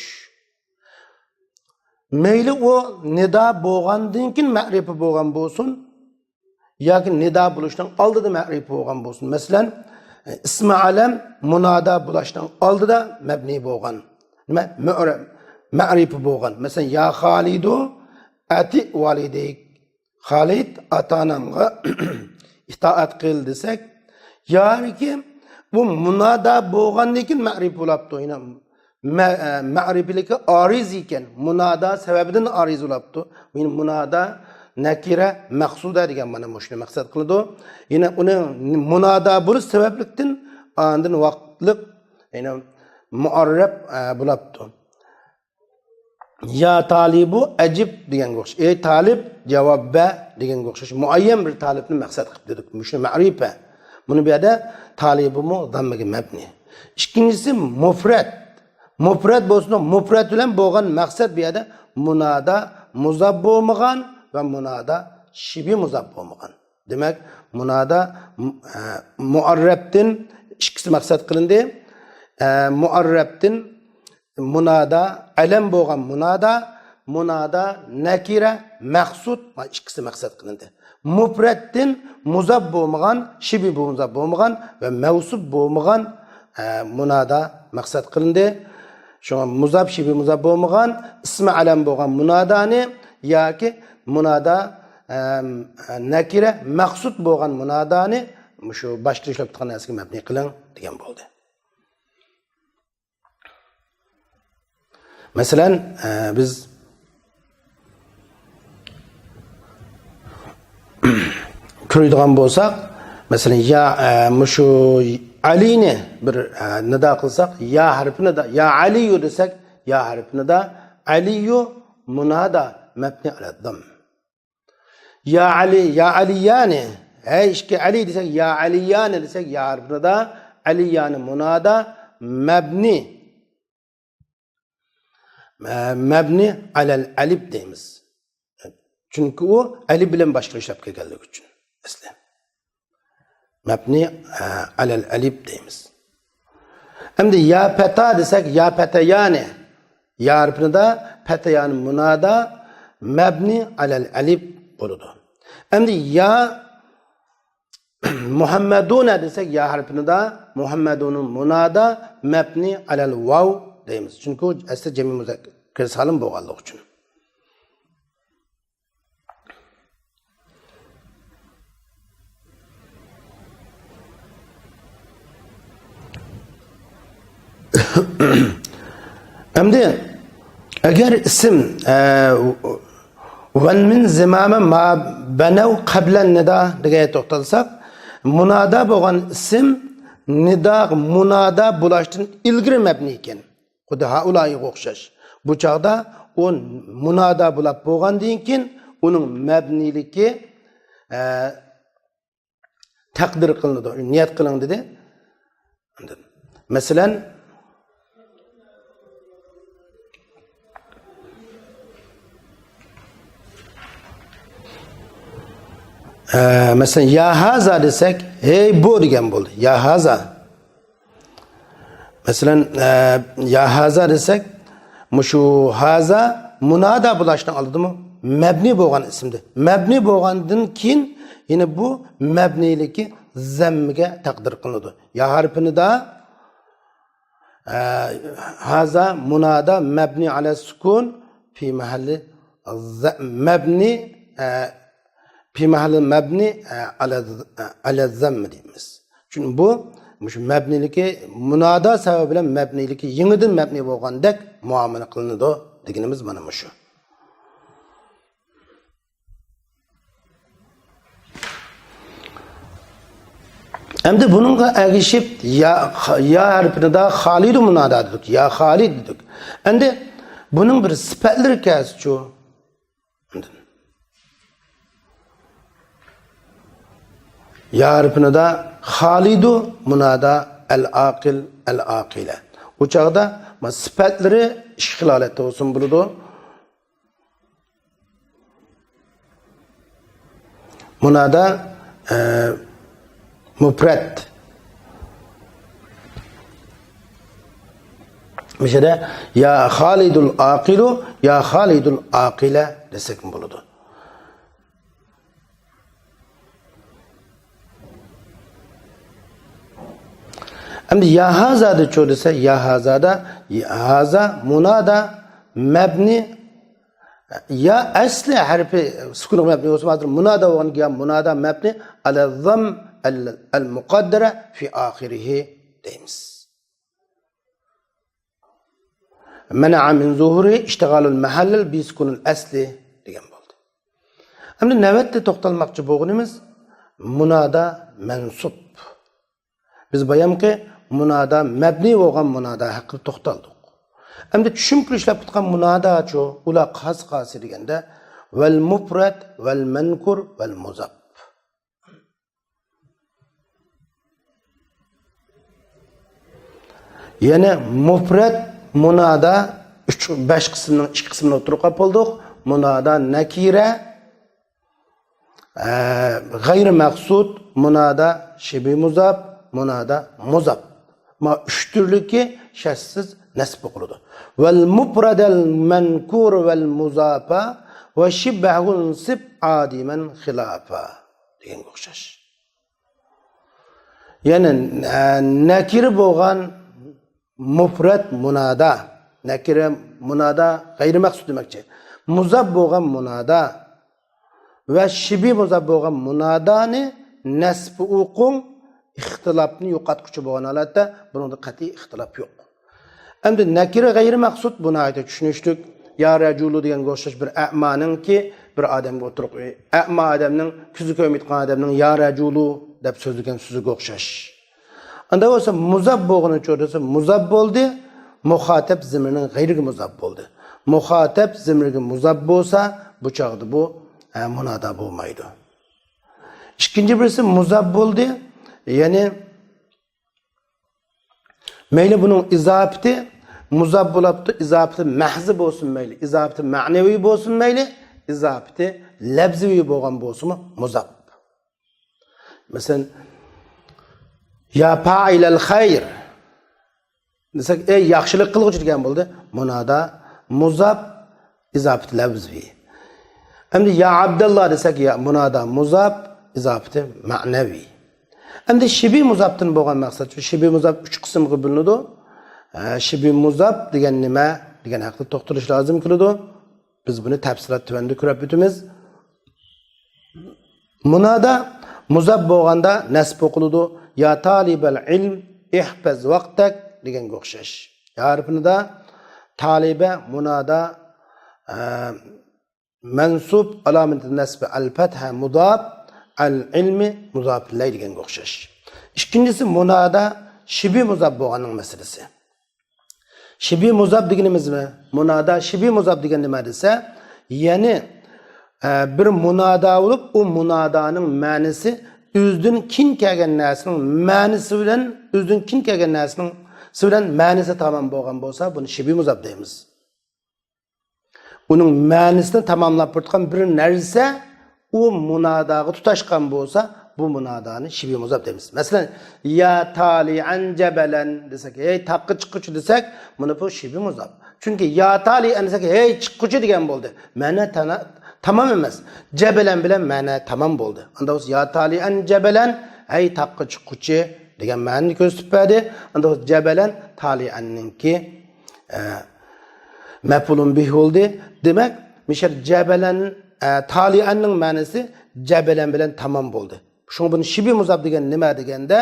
مەيلى ئۇ نىدا بولغاندىن كېيىن مەرىپە بولغان بولسۇن، ياكى نىدا بولۇشنىڭ ئالدىدا مەرىپە بولغان بولسۇن. مەسىلەن، ئىسمى ئەلەم مۇنادا بولۇشنىڭ ئالدىدا مەبنى بولغان. نېمە؟ مۇئرەب، مەرىپە بولغان. مەسىلەن، يا خالىدۇ ئەتى ۋالىدەيك. خالىد، ئاتا-ئاناڭغا ئىتائەت قىل دېسەك، ياكى بۇ مۇنادا بولغاندىن كېيىن مەرىپە بولاپتۇ. يەنە مە-، ئە، مەرىپىلىكى ئارىز ئىكەن، مۇنادا سەۋەبىدىن ئارىز بولاپتۇ. يەنە مۇنادا نەكىرە مەخسۇدە دېگەن مانا مۇشۇنى مەقسەت قىلىدۇ. يەنە ئۇنىڭ مۇنادا بولۇش سەۋەبلىكتىن ئاندىن ۋاقىتلىق، يەنە مۇئەررەب، ئە، بولاپتۇ. يا تالىبۇ ئەجىب دېگەنگە ئوخشاش. ئەي تالىپ، جاۋاب بەر دېگەنگە ئوخشاش. مۇئەييەن بىر تالىپنى مەقسەت قىلىپ دېدۇق. مۇشۇ مەرىپە. بۇنى بۇ يەردە تالىبۇمۇ زاممىگە مەبنى. ئىككىنچىسى مۇپرەت. مۇپرەت بولسىمۇ، مۇپرەت بىلەن بولغان مەقسەت بۇ يەردە مۇنادا مۇزاپ بولمىغان ۋە مۇنادا شىبى مۇزاپ بولمىغان. دېمەك، مۇنادا، ئە، مۇئەررەبتىن ئىككىسى مەقسەت قىلىندى. ئە، مۇئەررەبتىن مۇنادا، ئەلەم بولغان مۇنادا، مۇنادا نەكىرە مەخسۇد، مانا ئىككىسى مەقسەت قىلىندى. مۇپرەتتىن مۇزاپ بولمىغان، شىبى مۇزاپ بولمىغان ۋە مەۋسۇپ بولمىغان، ئە، مۇنادا مەقسەت قىلىندى. شۇڭا مۇزاپ، شىبى مۇزاپ بولمىغان، ئىسمى ئەلەم بولغان مۇنادانى ياكى مۇنادا، ئەم، نەكىرە مەخسۇد بولغان مۇنادانى مۇشۇ باشقىلا ئىشلەپ تۇرغان نەرسىگە مەبنى قىلىڭ دېگەن بولدى. مەسىلەن، ئە، بىز كۆرىدىغان بولساق، مەسىلەن، يا، ئە، مۇشۇ ئەلىنى بىر، ئە، نىدا قىلساق، يا ھەرپى نىدا، يا ئەلىيۇ دېسەك، يا ھەرپى نىدا، ئەلىيۇ مۇنادا مەبنى ئەلەددەم. يا ئەلى، يا ئەلىيانى. ھەي، ئىككى ئەلى دېسەك، يا ئەلىيانى دېسەك، يا ھەرپىنىدا، ئەلىيانى مۇنادا، مەبنى. مە-، مەبنى ئەلەل ئەلىپ دەيمىز. چۈنكى ئۇ ئەلىپ بىلەن باشقىلا ئىشلەپ كەلگەنلىكى ئۈچۈن. ئەسلى. مەبنى، ئە، ئەلەل ئەلىپ دەيمىز. ئەمدى يا پەتا دېسەك، يا پەتەيانى. يا ھەرپىنىدا پەتەيانى مۇنادا مەبنى ئەلەل ئەلىپ بولىدۇ. ئەمدى يا مۇھەممەدۇنە دېسەك، يا ھەرپىنىدا مۇھەممەدۇنى مۇنادا مەبنى ئەلەل ۋاۋ دەيمىز. چۈنكى ئۇ ئەسلى جەمئىي مۇزەككەر سالىم بولغانلىقى ئۈچۈن. ئەمدى ئەگەر ئىسىم، ئە، ۋەنمىن زىمامە ما بەنەۋ قەبلەن نىدا دېگەن توختالساق، مۇنادا بولغان ئىسىم نىدا، مۇنادا بولاشتىن ئىلگىرى مەبنى ئىكەن. خۇددى ھائۇلايىغا ئوخشاش. بۇ چاغدا ئۇ مۇنادا بولاپ بولغاندىن كېيىن ئۇنىڭ مەبنىيلىكى، ئە، تەقدىر قىلىنىدۇ. نىيەت قىلىڭ دېدى. مەسىلەن، ئە، مەسىلەن، يا ھازا دېسەك، ھەي بۇ دېگەن بولدى. يا ھازا. مەسىلەن، ئە، يا ھازا دېسەك، مۇشۇ ھازا مۇنادا بولۇشنىڭ ئالدىدىمۇ مەبنى بولغان ئىسىمدى. مەبنى بولغاندىن كېيىن يەنە بۇ مەبنىيلىكى زەممىگە تەقدىر قىلىنىدۇ. يا ھەرپىنىدا، ئە، ھازا مۇنادا مەبنى ئەلە سۇكۇن في محل ز-، مەبنى، ئە، في محل مەبنى، ئە، ئەلە، ئەلە زەممە دەيمىز. چۈنكى بۇ، مۇشۇ مەبنىيلىكى مۇنادا سەۋەبى بىلەن مەبنىيلىكى يېڭىدىن مەبنى بولغاندەك مۇئامىلە قىلىنىدۇ دېگىنىمىز مانا مۇشۇ. ئەمدى بۇنىڭغا ئەگىشىپ يا، يا ھەرپىنىدا خالىدۇ مۇنادا دېدۇق، يا خالىد دېدۇق. ئەمدى بۇنىڭ بىر سۈپەتلىرى كەلسىچۇ؟ يا ھەرپىنىدا خالىدۇ مۇنادا ئەل ئاقىل، ئەل ئاقىلە. ئۇ چاغدا ما سۈپەتلىرى ئىككى خىل ھالەتتە بولسۇن بولىدۇ. مۇنادا، ئە، مۇپرەت. مۇشۇ يەردە يا خالىدۇل ئاقىلۇ، يا خالىدۇل ئاقىلە دېسەكمۇ بولىدۇ. ئەمدى يا ھازادىچۇ دېسە، يا ھازادا، يا ھازا مۇنادا مەبنى، يا ئەسلى ھەرپى سۈكۇنغا مەبنى بولسا، ھازىر مۇنادا بولغان يا مۇنادا مەبنى ئەلە زەم ئەل، ئەل مۇقەددەرە فى ئاخىرىھى دەيمىز. مەنەئە مىن زۇھۇرى ئىشتىغالۇل مەھەللىل بىسۇكۇنىل ئەسلى دېگەن بولدى. ئەمدى نۆۋەتتە توختالماقچى بولغىنىمىز مۇنادا مەنسۇب. بىز بايامقى مۇنادا مەبنى بولغان مۇنادا ھەققىدە توختالدۇق. ئەمدى چۈشۈم كىرىشلەپ كېتىدىغان مۇناداچۇ، ئۇلار قايسى قايسى دېگەندە، ۋەل مۇپرەت، ۋەل مەنكۇر، ۋەل مۇزاپ. يەنى مۇپرەت مۇنادا ئۈچ، بەش قىسىمنىڭ ئىككى قىسمىنى ئوتتۇرىغا قويۇپ بولدۇق. مۇنادا نەكىرە، ئە، غەيرىي مەخسۇس، مۇنادا شىبھى مۇزاپ، مۇنادا مۇزاپ. ما ئۈچ تۈرلۈكى شەرتسىز نەسب قىلىدۇ. ۋەل مۇپرەدەل مەنكۇر ۋەل مۇزاپا ۋە شىبھەھۇ ئەنسىب ئادىمەن خىلاپا دېگەنگە ئوخشاش. يەنى، ئە، نەكىرە بولغان مۇپرەت مۇنادا، نەكىرە مۇنادا غەيرىي مەخسۇس دېمەكچى. مۇزاپ بولغان مۇنادا ۋە شىبھى مۇزاپ بولغان مۇنادانى نەسبى ئوقۇڭ، ئىختىلاپنى يوقاتقۇچى بولغان ھالەتتە بۇنىڭدا قەتئىي ئىختىلاپ يوق. ئەمدى نەكىرە غەيرىي مەخسۇس بۇ ناھايىتى چۈشىنىشلىك. يا رەجۇلۇ دېگەنگە ئوخشاش بىر ئەمانىڭكى بىر ئادەمگە ئوتتۇرىغا، ئەما ئادەمنىڭ، كۆزى كۆرمەيدىغان ئادەمنىڭ يا رەجۇلۇ دەپ سۆزلىگەن سۆزىگە ئوخشاش. ئانداق بولسا مۇزاپ بولغىنىچۇ دېسە، مۇزاپ بولدى، مۇخاتەب زىمىرنىڭ غەيرىگە مۇزاپ بولدى. مۇخاتەب زىمىرگە مۇزاپ بولسا، بۇ چاغدا بۇ، ئە، مۇنادا بولمايدۇ. ئىككىنچى بىرسى مۇزاپ بولدى، يەنى مەيلى بۇنىڭ ئىزاپىتى مۇزاپ بولاپتۇ، ئىزاپىتى مەھزى بولسۇن مەيلى، ئىزاپىتى مەنىۋى بولسۇن مەيلى، ئىزاپىتى لەفزىۋى بولغان بولسىمۇ مۇزاپ. مەسىلەن، يا پائىلەل خەير دېسەك، ئەي ياخشىلىق قىلغۇچى دېگەن بولدى. مۇنادا مۇزاپ، ئىزاپىتى لەفزىۋى. ئەمدى يا ئابداللا دېسەك، يا مۇنادا مۇزاپ، ئىزاپىتى مەنەۋى. ئەمدى شىبھى مۇزاپتىن بولغان مەقسەت شۇ. شىبھى مۇزاپ ئۈچ قىسىمغا بۆلۈنىدۇ. ئە، شىبھى مۇزاپ دېگەن نېمە دېگەن ھەققىدە توختىلىش لازىم كېلىدۇ. بىز بۇنى تەپسىلات تۆۋەندە كۆرۈپ ئۆتىمىز. مۇنادا مۇزاپ بولغاندا نەسب ئوقۇلىدۇ. يا تالىبەل ئىلم ئىھپەز ۋاقتەك دېگەنگە ئوخشاش. يا ھەرپىنىدا تالىبە مۇنادا، ئە، مەنسۇب، ئالامىتى نەسبى ئەل پەتھە مۇزاپ، ئەل ئىلمى مۇزاپ ئىلەي دېگەنگە ئوخشاش. ئىككىنچىسى مۇنادا شىبھى مۇزاپ بولغاننىڭ مەسىلىسى. شىبھى مۇزاپ دېگىنىمىز نېمە؟ مۇنادا شىبھى مۇزاپ دېگەن نېمە دېسە، يەنى، ئە، بىر مۇنادا بولۇپ، ئۇ مۇنادانىڭ مەنىسى ئۆزىدىن كېيىن كەلگەن نەرسىنىڭ مەنىسى بىلەن، ئۆزىدىن كېيىن كەلگەن نەرسىنىڭ سى بىلەن مەنىسى تامام بولغان بولسا، بۇنى شىبھى مۇزاپ دەيمىز. ئۇنىڭ مەنىسىنى تاماملاپ بېرىدىغان بىر نەرسە ئۇ مۇناداغا تۇتاشقان بولسا، بۇ مۇنادانى شىبھى مۇزاپ دەيمىز. مەسىلەن، يا تالىئەن جەبەلەن دېسەك، ھەي تاغقا چىققۇچى دېسەك، مانا بۇ شىبھى مۇزاپ. چۈنكى يا تالىئەن دېسەك، ھەي چىققۇچى دېگەن بولدى. مەنە تانا-، تامام ئەمەس. جەبەلەن بىلەن مەنە تامام بولدى. ئاندا بولسا يا تالىئەن جەبەلەن، ھەي تاغقا چىققۇچى دېگەن مەنىنى كۆرسىتىپ بەردى. ئاندا بولسا جەبەلەن تالىئەننىڭكى ئە، مەپئۇلۇن بىھ بولدى. دېمەك، مىشەر جەبەلەن، ئە، تالىئەننىڭ مەنىسى جەبەلەن بىلەن تامام بولدى. شۇڭا بۇنى شىبھى مۇزاپ دېگەن نېمە دېگەندە،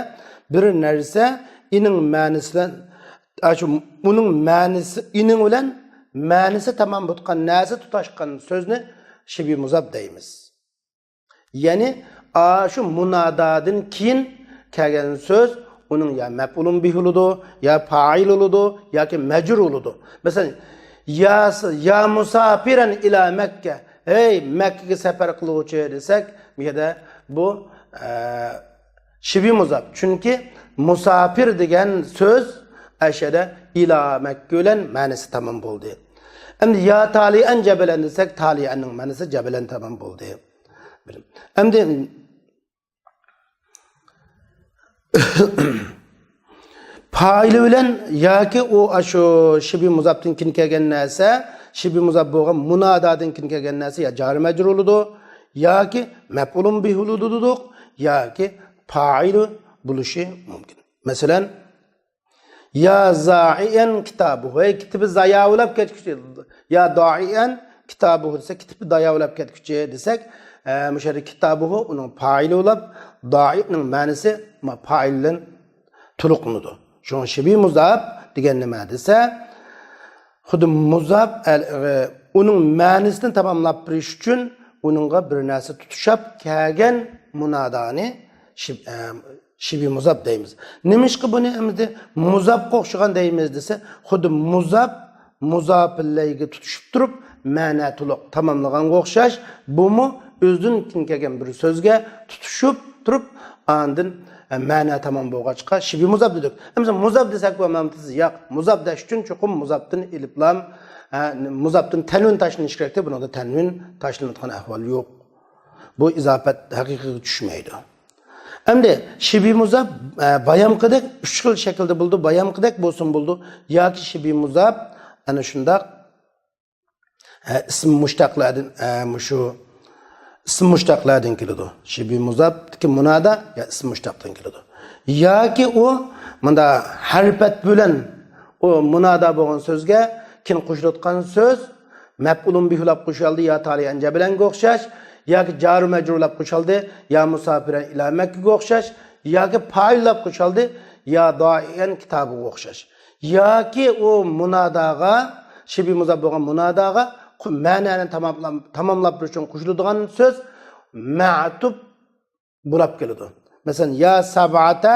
بىر نەرسە ئىنىڭ مەنىسى بىلەن، ئە، شۇ ئۇنىڭ مەنىسى ئىنىڭ بىلەن مەنىسى تامام بولغان نەرسە تۇتاشقان سۆزنى شىبھى مۇزاپ دەيمىز. يەنى، ئاشۇ مۇنادادىن كېيىن كەلگەن سۆز ئۇنىڭ يا مەپئۇلۇن بىھى بولىدۇ، يا پائىل بولىدۇ، ياكى مەجرۇر بولىدۇ. مەسىلەن، يا، يا مۇساپىرەن ئىلا مەككە، ھەي مەككىگە سەپەر قىلغۇچى دېسەك، بۇ يەردە بۇ، ئە، شىبھى مۇزاپ. چۈنكى مۇساپىر دېگەن سۆز ئەشەدە ئىلا مەككە بىلەن مەنىسى تامام بولدى. ئەمدى يا تالىئەن جەبەلەن دېسەك، تالىئەننىڭ مەنىسى جەبەلەن تامام بولدى. ئەمدى پائىلى بىلەن ياكى ئۇ ئاشۇ شىبھى مۇزاپتىن كېيىن كەلگەن نەرسە، شىبھى مۇزاپ بولغان مۇنادادىن كېيىن كەلگەن نەرسە يا جارى مەجرۇر بولىدۇ، ياكى مەپئۇلۇن بىھى بولىدۇ دېدۇق، ياكى پائىلى بولۇشى مۇمكىن. مەسىلەن، يا زائىئەن كىتابۇھۇ، ھەي كىتابى زاياۋلاپ كەتكۈچى. يا دائىئەن كىتابۇھۇ دېسە، كىتابى زاياۋلاپ كەتكۈچى دېسەك، ئە، مۇشۇ يەردە كىتابۇھۇ ئۇنىڭ پائىلى بولۇپ، دائىئنىڭ مەنىسى ما پائىل بىلەن تولۇقلىنىدۇ. شۇڭا شىبھى مۇزاپ دېگەن نېمە دېسە، خۇددى مۇزاپ، ئە، ئۇنىڭ مەنىسىنى تاماملاپ بېرىش ئۈچۈن ئۇنىڭغا بىر نەرسە تۇتىشىپ كەلگەن مۇنادانى شىب-، ئە، شىبھى مۇزاپ دەيمىز. نېمىشقا بۇنى ئەمدى مۇزاپقا ئوخشىغان دەيمىز دېسە، خۇددى مۇزاپ، مۇزاپىلەيگە تۇتۇشۇپ تۇرۇپ، مەنە تولۇق تاماملىغانغا ئوخشاش، بۇمۇ ئۆزىدىن كېيىن كەلگەن بىر سۆزگە تۇتۇشۇپ تۇرۇپ، ئاندىن، ئە، مەنە تامام بولغاچقا، شىبھى مۇزاپ دېدۇق. ئەمدى مۇزاپ دېسەك بولمامدۇ؟ ياق، مۇزاپ دەش ئۈچۈن چوقۇم مۇزاپتىن ئېلىپلام، ئە، مۇزاپتىن تەنۋىن تاشلىنىشى كېرەكتى. بۇنىڭدا تەنۋىن تاشلىنىۋاتقان ئەھۋال يوق. بۇ ئىزاپەت ھەقىقىيگە چۈشمەيدۇ. ئەمدى شىبھى مۇزاپ، ئە، بايامقىدەك ئۈچ خىل شەكىلدە بولىدۇ. بايامقىدەك بولسىمۇ بولىدۇ. ياكى شىبھى مۇزاپ، ئەنە شۇنداق، ئە، ئىسم مۇشتەقلەردىن، ئە، مۇشۇ ئىسم مۇشتەقلەردىن كېلىدۇ. شىبھى مۇزاپتىكى مۇنادا يا ئىسم مۇشتەقتىن كېلىدۇ. ياكى ئۇ مۇندا ھەرپەت بىلەن ئۇ مۇنادا بولغان سۆزگە كېيىن قوشۇلۇۋاتقان سۆز مەپئۇلۇن بىھى بولاپ قوشۇلدى، يا تالىئەن جەبەلەنگە ئوخشاش، ياكى جارى مەجرۇر بولاپ قوشۇلدى، يا مۇساپىرەن ئىلا مەككىگە ئوخشاش، ياكى پائىل بولاپ قوشۇلدى، يا دائىئەن كىتابىغا ئوخشاش. ياكى ئۇ مۇناداغا، شىبھى مۇزاپ بولغان مۇناداغا قو-، مەنانى تاماملام-، تاماملاپ بېرىش ئۈچۈن قوشۇلىدىغان سۆز مەتۇپ بولاپ كېلىدۇ. مەسىلەن، يا سەبئەتە،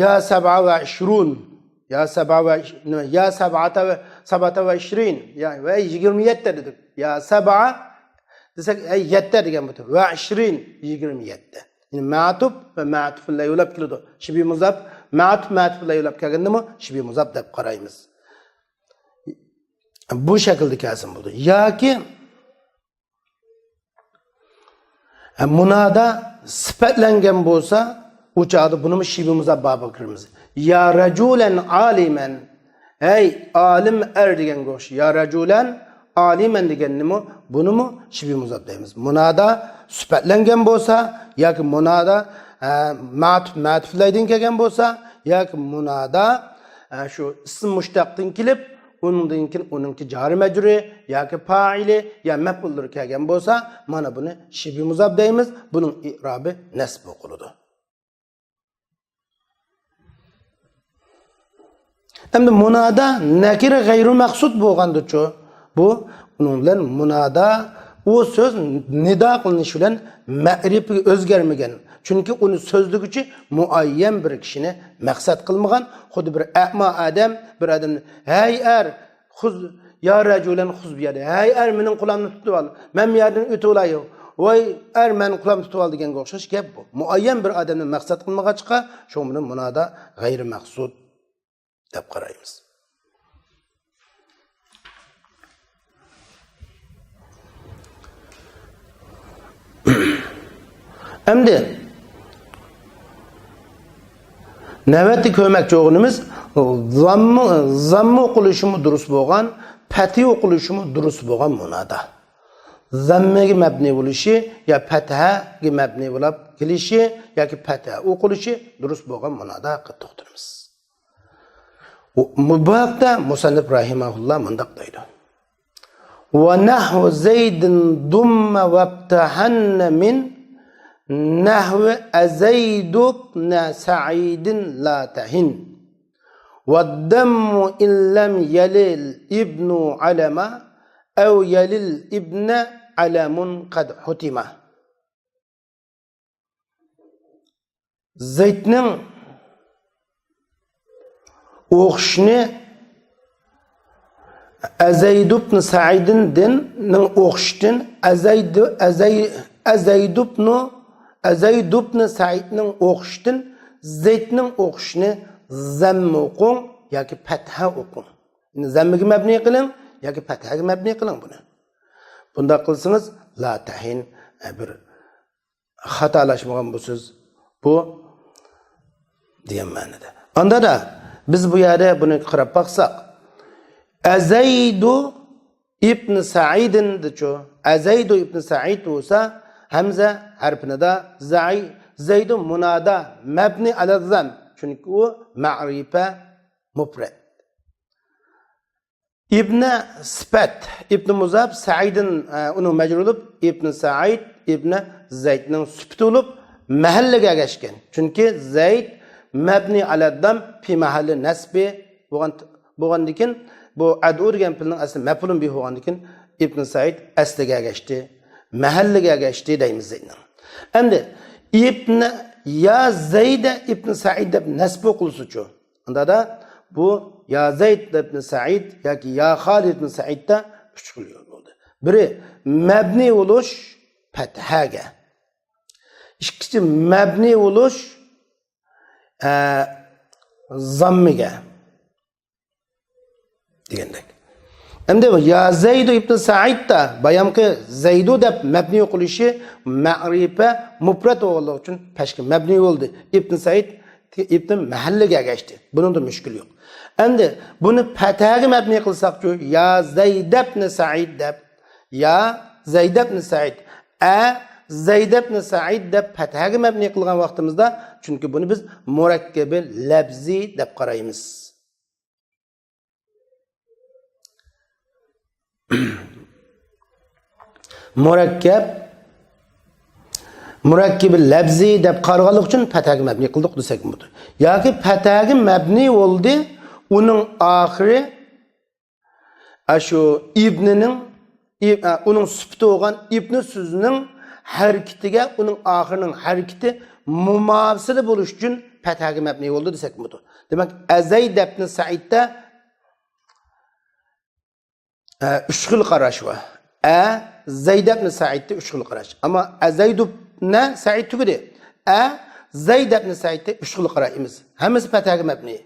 يا سەبئە ۋە ئىشرۇن، يا سەبئە ۋە ئىش-، نېمە، يا سەبئەتە ۋە، سەبئەتە ۋە ئىشرىن، يا، ۋە يىگىرمە يەتتە دېدۇق. يا سەبئە دېسەك، ئەي يەتتە دېگەن بولىدۇ. ۋە ئىشرىن، يىگىرمە يەتتە. يەنى مەتۇپ ۋە مەتۇپ ئىلەيھى بولاپ كېلىدۇ. شىبھى مۇزاپ، مەتۇپ، مەتۇپ ئىلەيھى بولاپ كەلگەندىمۇ شىبھى مۇزاپ دەپ قارايمىز. بۇ شەكىلدە كەلسىمۇ بولىدۇ. ياكى ھە، مۇنادا سۈپەتلەنگەن بولسا، ئۇ چاغدا بۇنىمۇ شىبھى مۇزاپ بابىغا كىرىمىز. يا رەجۇلەن ئالىمەن. ھەي، ئالىم ئەر دېگەنگە ئوخشاش. يا رەجۇلەن ئالىمەن دېگەننىمۇ، بۇنىمۇ شىبھى مۇزاپ دەيمىز. مۇنادا سۈپەتلەنگەن بولسا، ياكى مۇنادا، ئە، مەتۇپ، مەتۇپلەيدىن كەلگەن بولسا، ياكى مۇنادا، ئە، شۇ ئىسىم مۇشتەقتىن كېلىپ، ئۇنىڭدىن كېيىن ئۇنىڭكى جارى مەجرۇرى ياكى پائىلى يا مەپئۇللىرى كەلگەن بولسا، مانا بۇنى شىبھى مۇزاپ دەيمىز. بۇنىڭ ئىئرابى نەسب ئوقۇلىدۇ. ئەمدى مۇنادا نەكىرە غەيرۇ مەخسۇس بولغاندىچۇ؟ بۇ ئۇنىڭ بىلەن مۇنادا ئۇ سۆز نىدا قىلىنىش بىلەن مەرىپىگە ئۆزگەرمىگەن. چۈنكى ئۇنى سۆزلىگۈچى مۇئەييەن بىر كىشىنى مەقسەت قىلمىغان. خۇددى بىر ئەما ئادەم بىر ئادەمنى، ھەي ئەر، خۇز، يا رەجۇلەن خۇز بۇ يەردە. ھەي ئەر، مېنىڭ قولۇمنى تۇتۇۋال. مەن بۇ يەردىن ئۆتۈۋالاي. ۋاي ئەر، مەن قولۇمنى تۇتۇۋال دېگەنگە ئوخشاش گەپ بۇ. مۇئەييەن بىر ئادەمنى مەقسەت قىلمىغاچقا، شۇڭا بۇنى مۇنادا غەيرىي مەخسۇس دەپ قارايمىز. ئەمدى نۆۋەتتە كۆرمەكچى بولغىنىمىز زاممۇ، زاممۇ ئوقۇلۇشىمۇ دۇرۇس بولغان، پەتھى ئوقۇلۇشىمۇ دۇرۇس بولغان مۇنادا. زاممىگە مەبنى بولۇشى يا پەتھەگە مەبنى بولۇپ كېلىشى ياكى پەتھە ئوقۇلۇشى دۇرۇس بولغان مۇنادا ھەققىدە توختىلىمىز. بۇ ھەقتە مۇسەننىپ رەھىمەھۇللا مۇنداق دەيدۇ. ونحو زيد ضم وافتحن من نحو أزيد بن سعيد لا تهن. والضم إن لم يلل ابن علما أو يلل ابن علم قد حتما. زەيدنىڭ ئوخشىشىنى ئەزەيد ئىبن سەئىدنىڭ ئوخشىشىدىن، ئەزەيد، ئەزەي-، ئەزەيد ئىبن، ئەزەيد ئىبن سەئىدنىڭ ئوخشىشىدىن زەيدنىڭ ئوخشىشىنى زەممە ئوقۇڭ ياكى پەتھە ئوقۇڭ. زەممىگە مەبنى قىلىڭ ياكى پەتھەگە مەبنى قىلىڭ بۇنى. بۇنداق قىلسىڭىز، لا تەھىن، بىر خاتالاشمىغان بۇ سۆز، بۇ دېگەن مەنىدە. ئاندا دا بىز بۇ يەردە بۇنى قاراپ باقساق، ئەزەيدۇ ئىبن سەئىدىندىچۇ؟ ئەزەيدۇ ئىبن سەئىد بولسا، ھەمزە ھەرپىنىدا، زەي-، زەيدۇ مۇنادا، مەبنى ئەلەززەم. چۈنكى ئۇ مەرىپە مۇپرەت. ئىبنە سىپەت، ئىبنى مۇزاپ، سەئىدىن، ئە، ئۇنىڭ مەجرۇرى بولۇپ، ئىبنى سەئىد، ئىبنە زەيدنىڭ سۈپىتى بولۇپ، مەھەللىگە ئەگەشكەن. چۈنكى زەيد مەبنى ئەلەددام پى مەھەللى نەسبى بولغان، بولغاندىكىن، بۇ ئەدئۇ دېگەن پېئىلنىڭ ئەسلى مەپئۇلۇن بىھى بولغاندىكىن، ئىبنى سەئىد ئەسلىگە ئەگەشتى، مەھەللىگە ئەگەشتى دەيمىز زەيدنىڭ. ئەمدى ئىبنە يا زەيدە ئىبنى سەئىد دەپ نەسب ئوقۇلسىچۇ؟ ئۇندادا بۇ يا زەيد ئىبن سەئىد ياكى يا خالىد ئىبن سەئىدتا ئۈچ خىل يول بولدى. بىرى مەبنى بولۇش پەتھەگە. ئىككىنچى مەبنى بولۇش، ئە، زاممىگە دېگەندەك. ئەمدى يا زەيدۇ ئىبن سەئىدتا بايامقى زەيدۇ دەپ مەبنى قىلىشى مەرىپە مۇپرەت بولغانلىقى ئۈچۈن پەتھەگە مەبنى بولدى. ئىبن سەئىد ئىبن مەھەللىگە ئەگەشتى. بۇنىڭدا مۈشكۈل يوق. ئەمدى بۇنى پەتھەگە مەبنى قىلساقچۇ؟ يا زەيدەبنى سەئىد دەپ، يا زەيدەبنى سەئىد، ئە زەيدەبنى سەئىد دەپ پەتھەگە مەبنى قىلغان ۋاقتىمىزدا، چۈنكى بۇنى بىز مۇرەككەبى لەپزى دەپ قارايمىز. مۇرەككەپ، مۇرەككىبى لەپزى دەپ قارىغانلىقى ئۈچۈن پەتھەگە مەبنى قىلدۇق دېسەك بولىدۇ. ياكى پەتھەگە مەبنى بولدى، ئۇنىڭ ئاخىرى ئاشۇ ئىبنىنىڭ، ئىب-، ئە، ئۇنىڭ سۈپىتى بولغان ئىبنى سۆزىنىڭ ھەرىكىتىگە ئۇنىڭ ئاخىرىنىڭ ھەرىكىتى مۇماسىلە بولۇش ئۈچۈن پەتھەگە مەبنى بولدى دېسەك بولىدۇ. دېمەك، ئەزەيدەبنى سەئىدتە ئە، ئۈچ خىل قاراش بار. ئە، زەيدەبنى سەئىدتە ئۈچ خىل قاراش. ئەمما ئەزەيدۇبنە سەئىد تۈگىدى. ئە، زەيدەبنى سەئىدتە ئۈچ خىل قاراش ئەمەس. ھەممىسى پەتھەگە مەبنى.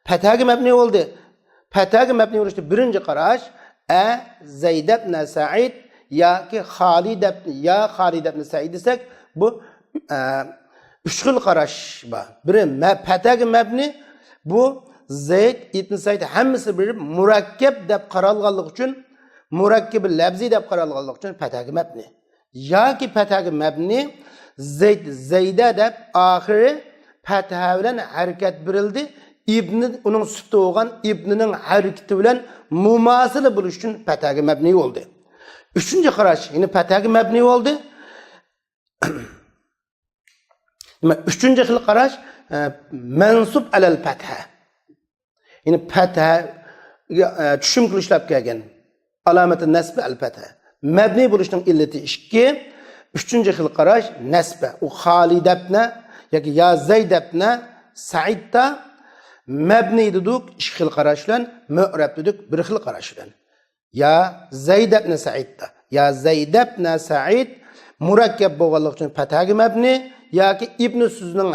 پەتھەگە مەبنى بولدى. پەتھەگە مەبنى بولۇشتا بىرىنچى قاراش، ئە، زەيدەبنە سەئىد ياكى خالىدەبنى، يا خالىدەبنى سەئىد دېسەك، بۇ، ئە، ئۈچ خىل قاراش بار. بىرى مە-، پەتھەگە مەبنى، بۇ زەيد، ئىبن سەئىد ھەممىسى بىر مۇرەككەپ دەپ قارالغانلىقى ئۈچۈن، مۇرەككىبى لەپزى دەپ قارالغانلىقى ئۈچۈن پەتھەگە مەبنى. ياكى پەتھەگە مەبنى، زەيد، زەيدە دەپ ئاخىرى پەتھە بىلەن ھەرىكەت بېرىلدى، ئىبنى ئۇنىڭ سۈپىتى بولغان ئىبنىنىڭ ھەرىكىتى بىلەن مۇماسىلە بولۇش ئۈچۈن پەتھەگە مەبنى بولدى. ئۈچىنچى قاراش يەنە پەتھەگە مەبنى بولدى. دېمەك، ئۈچىنچى خىل قاراش، ئە، مەنسۇب ئەلەل پەتھە. يەنى پەتھەگە، ئە، چۈشۈم قىلىشلاپ كەلگەن. ئالامەتى نەسبى ئەل پەتھە. مەبنى بولۇشنىڭ ئىللىتى ئىككى. ئۈچىنچى خىل قاراش نەسبە. ئۇ خالىدەبنە ياكى يا زەيدەبنە سەئىدتا مەبنى دېدۇق ئىككى خىل قاراش بىلەن، مۇئرەب دېدۇق بىر خىل قاراش بىلەن. يا زەيدەبنە سەئىدتا. يا زەيدەبنە سەئىد مۇرەككەپ بولغانلىقى ئۈچۈن پەتھەگە مەبنى ياكى ئىبنى سۆزىنىڭ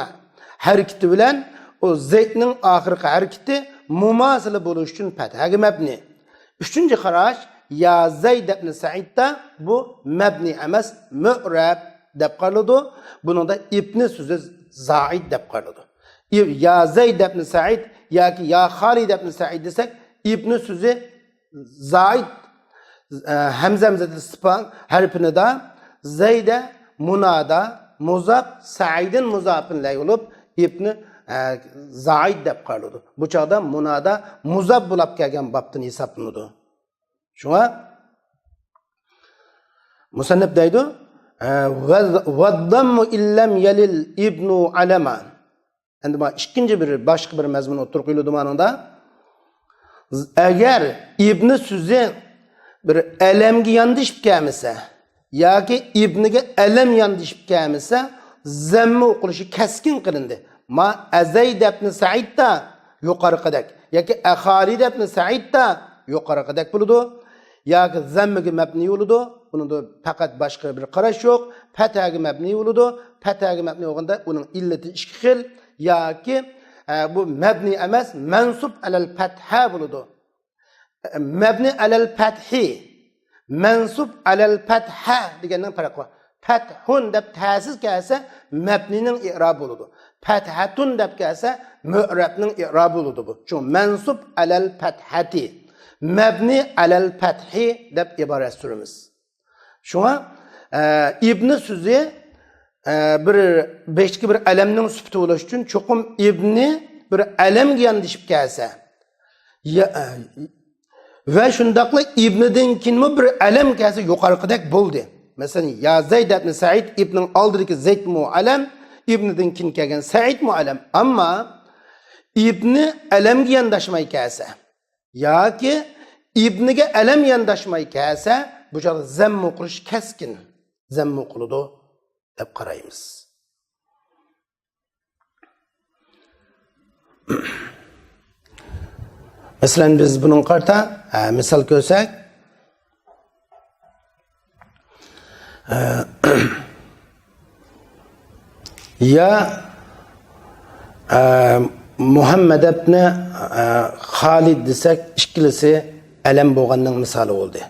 ھەرىكىتى بىلەن ئۇ زەيدنىڭ ئاخىرقى ھەرىكىتى مۇماسىلە بولۇش ئۈچۈن پەتھەگە مەبنى. ئۈچىنچى قاراش، يا زەيدەبنى سەئىدتا بۇ مەبنى ئەمەس، مۇئرەب دەپ قارىلىدۇ. بۇنىڭدا ئىبنى سۆزى زائىد دەپ قارىلىدۇ. ئىب-، يا زەيدەبنى سەئىد ياكى يا خالىدەبنى سەئىد دېسەك، ئىبنى سۆزى زائىد، ئە، ھەمزە ھەمزە ئىستىفھام ھەرپىنىدا زەيدە مۇنادا مۇزاپ، سەئىدىن مۇزاپىن ئىلەيھى بولۇپ، ئىبنى، ئە، زائىد دەپ قارىلىدۇ. بۇ چاغدا مۇنادا مۇزاپ بولاپ كەلگەن بابتىن ھېسابلىنىدۇ. شۇڭا مۇسەننىپ دەيدۇ، ئە، ۋە-، ۋەززەممۇ ئىللەم يەلىل ئىبنۇ ئەلەما. ئەمدى مانا ئىككىنچى بىر، باشقا بىر مەزمۇن ئوتتۇرىغا قويۇلىدۇ مانىڭدا. ئەگەر ئىبنى سۆزى بىر ئەلەمگە ياندىشىپ كەلمىسە ياكى ئىبنىگە ئەلەم ياندىشىپ كەلمىسە، زەممە ئوقۇلۇشى كەسكىن قىلىندى. ما ئەزەيدەبنى سەئىددا يۇقىرىقىدەك ياكى ئەخالىدەبنى سەئىددا يۇقىرىقىدەك بولىدۇ. ياكى زەممىگە مەبنىي بولىدۇ. بۇنىڭدا پەقەت باشقا بىر قاراش يوق. پەتھەگە مەبنىي بولىدۇ. پەتھەگە مەبنىي بولغاندا ئۇنىڭ ئىللىتى ئىككى خىل. ياكى، ئە، بۇ مەبنىي ئەمەس، مەنسۇب ئەلەل پەتھە بولىدۇ. مەبنى ئەلەل پەتھى، مەنسۇب ئەلەل پەتھە دېگەننىڭ پەرقى بار. پەتھۇن دەپ تەسىز كەلسە، مەبنىنىڭ ئىئرابى بولىدۇ. پەتھەتۇن دەپ كەلسە، مۇئرەبنىڭ ئىئرابى بولىدۇ بۇ. شۇڭا مەنسۇب ئەلەل پەتھەتى، مەبنى ئەلەل پەتھى دەپ ئىبارەت سۈرىمىز. شۇڭا، ئە، ئىبنى سۆزى، ئە، بىر بەشتىكى بىر ئەلەمنىڭ سۈپىتى بولۇش ئۈچۈن چوقۇم ئىبنى بىر ئەلەمگە ياندىشىپ كەلسە، يا، ئە، ۋە شۇنداقلا ئىبنىدىن كېيىنمۇ بىر ئەلەم كەلسە يۇقىرىقىدەك بولدى. مەسىلەن، يا زەيد ئىبنى سەئىد، ئىبنىنىڭ ئالدىدىكى زەيدمۇ ئەلەم، ئىبنىدىن كېيىن كەلگەن سەئىدمۇ ئەلەم. ئەمما ئىبنى ئەلەمگە يانداشماي كەلسە، ياكى ئىبنىگە ئەلەم يانداشماي كەلسە، بۇ چاغدا زەممە ئوقۇلۇش كەسكىن زەممە ئوقۇلىدۇ دەپ قارايمىز. مەسىلەن، بىز بۇنىڭغا قارىتا، ھە، مىسال كۆرسەك، يا، ئە، مۇھەممەد ئىبنى، ئە، خالىد دېسەك، ئىككىلىسى ئەلەم بولغاننىڭ مىسالى بولدى.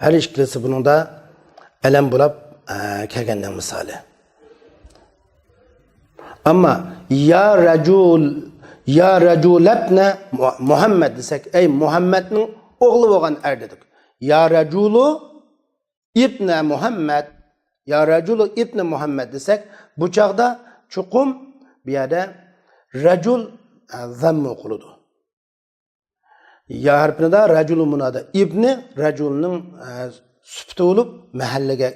ھەر ئىككىلىسى بۇنىڭدا ئەلەم بولاپ، ئە، كەلگەننىڭ مىسالى. ئەمما يا رەجۇل، يا رەجۇلەبنە مۇ-، مۇھەممەد دېسەك، ئەي مۇھەممەدنىڭ ئوغلى بولغان ئەر دېدۇق. يا رەجۇلۇ ئىبنە مۇھەممەد، يا رەجۇلۇ ئىبنە مۇھەممەد دېسەك، بۇ چاغدا چوقۇم بۇ يەردە رەجۇل، ئە، زەممە ئوقۇلىدۇ. يا ھەرپىنىدا رەجۇلۇ مۇنادا. ئىبنى رەجۇلنىڭ، ئە، سۈپىتى بولۇپ، مەھەللىگە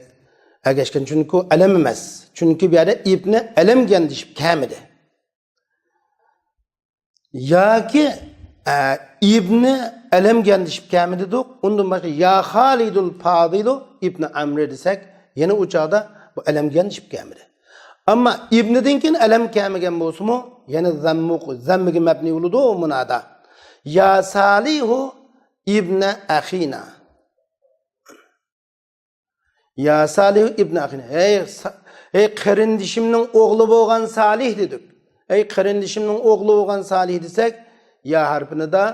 ئەگەشكەن. چۈنكى ئۇ ئەلەم ئەمەس. چۈنكى بۇ يەردە ئىبنى ئەلەمگە ياندىشىپ كەلمىدى. ياكى، ئە، ئىبنى ئەلەمگە ياندىشىپ كەلمىدى دېدۇق. ئۇندىن باشقا يا خالىدۇل پادىلۇ ئىبنى ئەمرى دېسەك، يەنە ئۇ چاغدا بۇ ئەلەمگە ياندىشىپ كەلمىدى. ئەمما ئىبنىدىن كېيىن ئەلەم كەلمىگەن بولسىمۇ، يەنە زەممۇ-، زەممىگە مەبنىي بولىدۇ مۇنادا. يا سالىھۇ ئىبنە ئەخىنا. يا سالىھۇ ئىبنە ئەخىنا. ھەي، سا-، ھەي، قېرىندىشىمنىڭ ئوغلى بولغان سالىھ دېدۇق. ھەي، قېرىندىشىمنىڭ ئوغلى بولغان سالىھ دېسەك، يا ھەرپىنىدا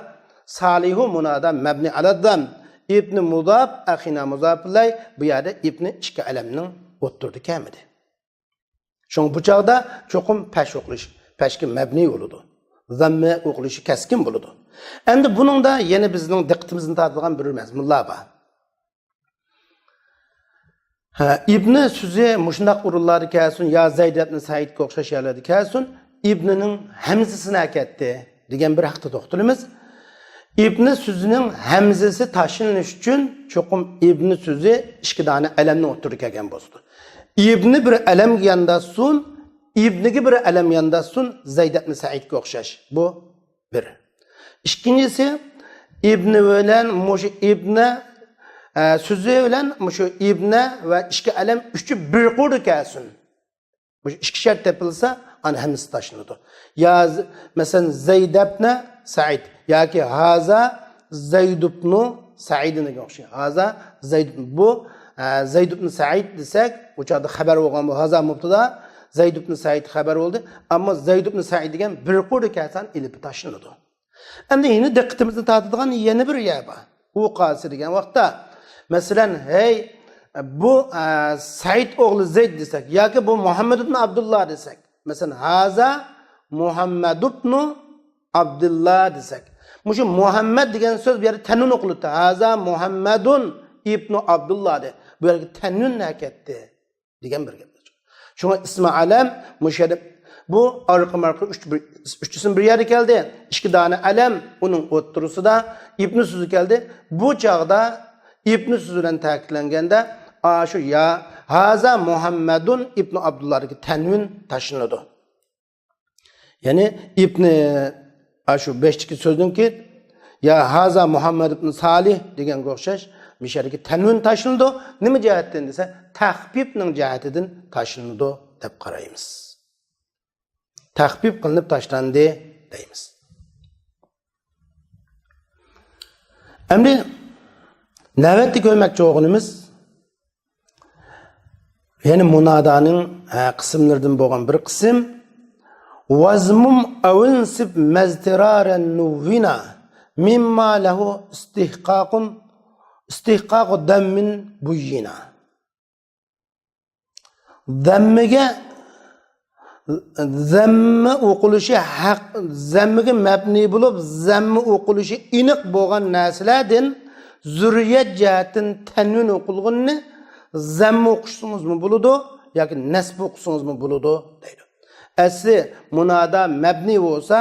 سالىھۇ مۇنادا مەبنى ئەلەددەم. ئىبنى مۇزاپ، ئەخىنا مۇزاپ ئىلەي. بۇ يەردە ئىبنى ئىككى ئەلەمنىڭ ئوتتۇرىدا كەلمىدى. شۇڭا بۇ چاغدا چوقۇم پەش ئوقۇلۇش، پەشكە مەبنى بولىدۇ. زەممە ئوقۇلۇشى كەسكىن بولىدۇ. ئەمدى بۇنىڭدا يەنە بىزنىڭ دىققىتىمىزنى تارتىدىغان بىر مەزمۇنلار بار. ھە، ئىبنى سۆزى مۇشۇنداق ئورۇنلاردا كەلسۇن، يا زەيد ئىبنى سەئىدكە ئوخشاش يەرلەردە كەلسۇن، ئىبنىنىڭ ھەمزىسى نەگە كەتتى دېگەن بىر ھەقتە توختىلىمىز. ئىبنى سۆزىنىڭ ھەمزىسى تاشلىنىش ئۈچۈن چوقۇم ئىبنى سۆزى ئىككى دانە ئەلەمنىڭ ئوتتۇرىدا كەلگەن بولسىدۇ. ئىبنى بىر ئەلەمگە يانداشسۇن، ئىبنىگە بىر ئەلەم يانداشسۇن، زەيد ئىبنى سەئىدكە ئوخشاش. بۇ بىر. ئىككىنچىسى، ئىبنى بىلەن مۇشۇ ئىبنە، ئە، سۆزى بىلەن مۇشۇ ئىبنە ۋە ئىككى ئەلەم ئۈچى بىر قۇردا كەلسۇن. مۇشۇ ئىككى شەرت تېپىلسا، ئانا ھەممىسى تاشلىنىدۇ. يا ز-، مەسىلەن، زەيدەبنە سەئىد ياكى ھازا زەيدۇبنۇ سەئىدىنگە ئوخشايدۇ. ھازا زەيد، بۇ، ئە، زەيدۇبنۇ سەئىد دېسەك، ئۇ چاغدا خەۋەر بولغان بۇ ھازا مۇبتىدا، زەيدۇبنۇ سەئىد خەۋەر بولدى. ئەمما زەيدۇبنۇ سەئىد دېگەن بىر قۇردا كەلسە ئېلىپى تاشلىنىدۇ. ئەمدى يەنە دىققىتىمىزنى تارتىدىغان يەنە بىر يەر بار. ئۇ قايسى دېگەن ۋاقىتتا، مەسىلەن، ھەي، بۇ، ئە، سەئىد ئوغلى زەيد دېسەك ياكى بۇ مۇھەممەد ئىبن ئابدۇللا دېسەك، مەسىلەن، ھازا مۇھەممەد ئىبنۇ ئابدۇللا دېسەك، مۇشۇ مۇھەممەد دېگەن سۆز بۇ يەردە تەنۋىن ئوقۇلۇپتۇ. ھازا مۇھەممەدۇن ئىبنۇ ئابدۇللا دە. بۇ يەرگە تەنۋىن نەگە كەتتى دېگەن بىر گەپ. شۇڭا ئىسمى ئەلەم مۇشۇ يەردە، بۇ ئارقىمۇ ئارقا ئۈچ، بىر، ئۈچ ئىسىم بىر يەردە كەلدى. ئىككى دانە ئەلەم ئۇنىڭ ئوتتۇرىسىدا ئىبنى سۆزى كەلدى. بۇ چاغدا ئىبنى سۆزى بىلەن تەكىتلەنگەندە، ئاشۇ يا، ھازا مۇھەممەدۇن ئىبنۇ ئابدۇللادىكى تەنۋىن تاشلىنىدۇ. يەنى ئىبنى، ئاشۇ بەشتىكى سۆزنىڭكى، يا ھازا مۇھەممەد ئىبن سالىھ دېگەنگە ئوخشاش، مۇشۇ يەردىكى تەنۋىن تاشلىنىدۇ. نېمە جەھەتتىن دېسە، تەخپىپنىڭ جەھىتىدىن تاشلىنىدۇ دەپ قارايمىز. تەخپىپ قىلىنىپ تاشلاندى دەيمىز. ئەمدى نۆۋەتتە كۆرمەكچى بولغىنىمىز، يەنى مۇنادانىڭ، ھە، قىسىملىرىدىن بولغان بىر قىسىم. ۋازمۇم ئەۋىنسىب مەزتىرارەن نۇۋۋىنا مىمما لەھۇ ئىستىھقاقۇن، ئىستىھقاقۇ دەممىن بۇييىنا. زەممىگە، زەممە ئوقۇلۇشى ھەق، زەممىگە مەبنىي بولۇپ، زەممە ئوقۇلۇشى ئېنىق بولغان نەرسىلەردىن زۈررىيەت جەھەتتىن تەنۋىن ئوقۇلغىنىنى زەممە ئوقۇسىڭىزمۇ بولىدۇ ياكى نەسب ئوقۇسىڭىزمۇ بولىدۇ دەيدۇ. ئەسلى مۇنادا مەبنىي بولسا،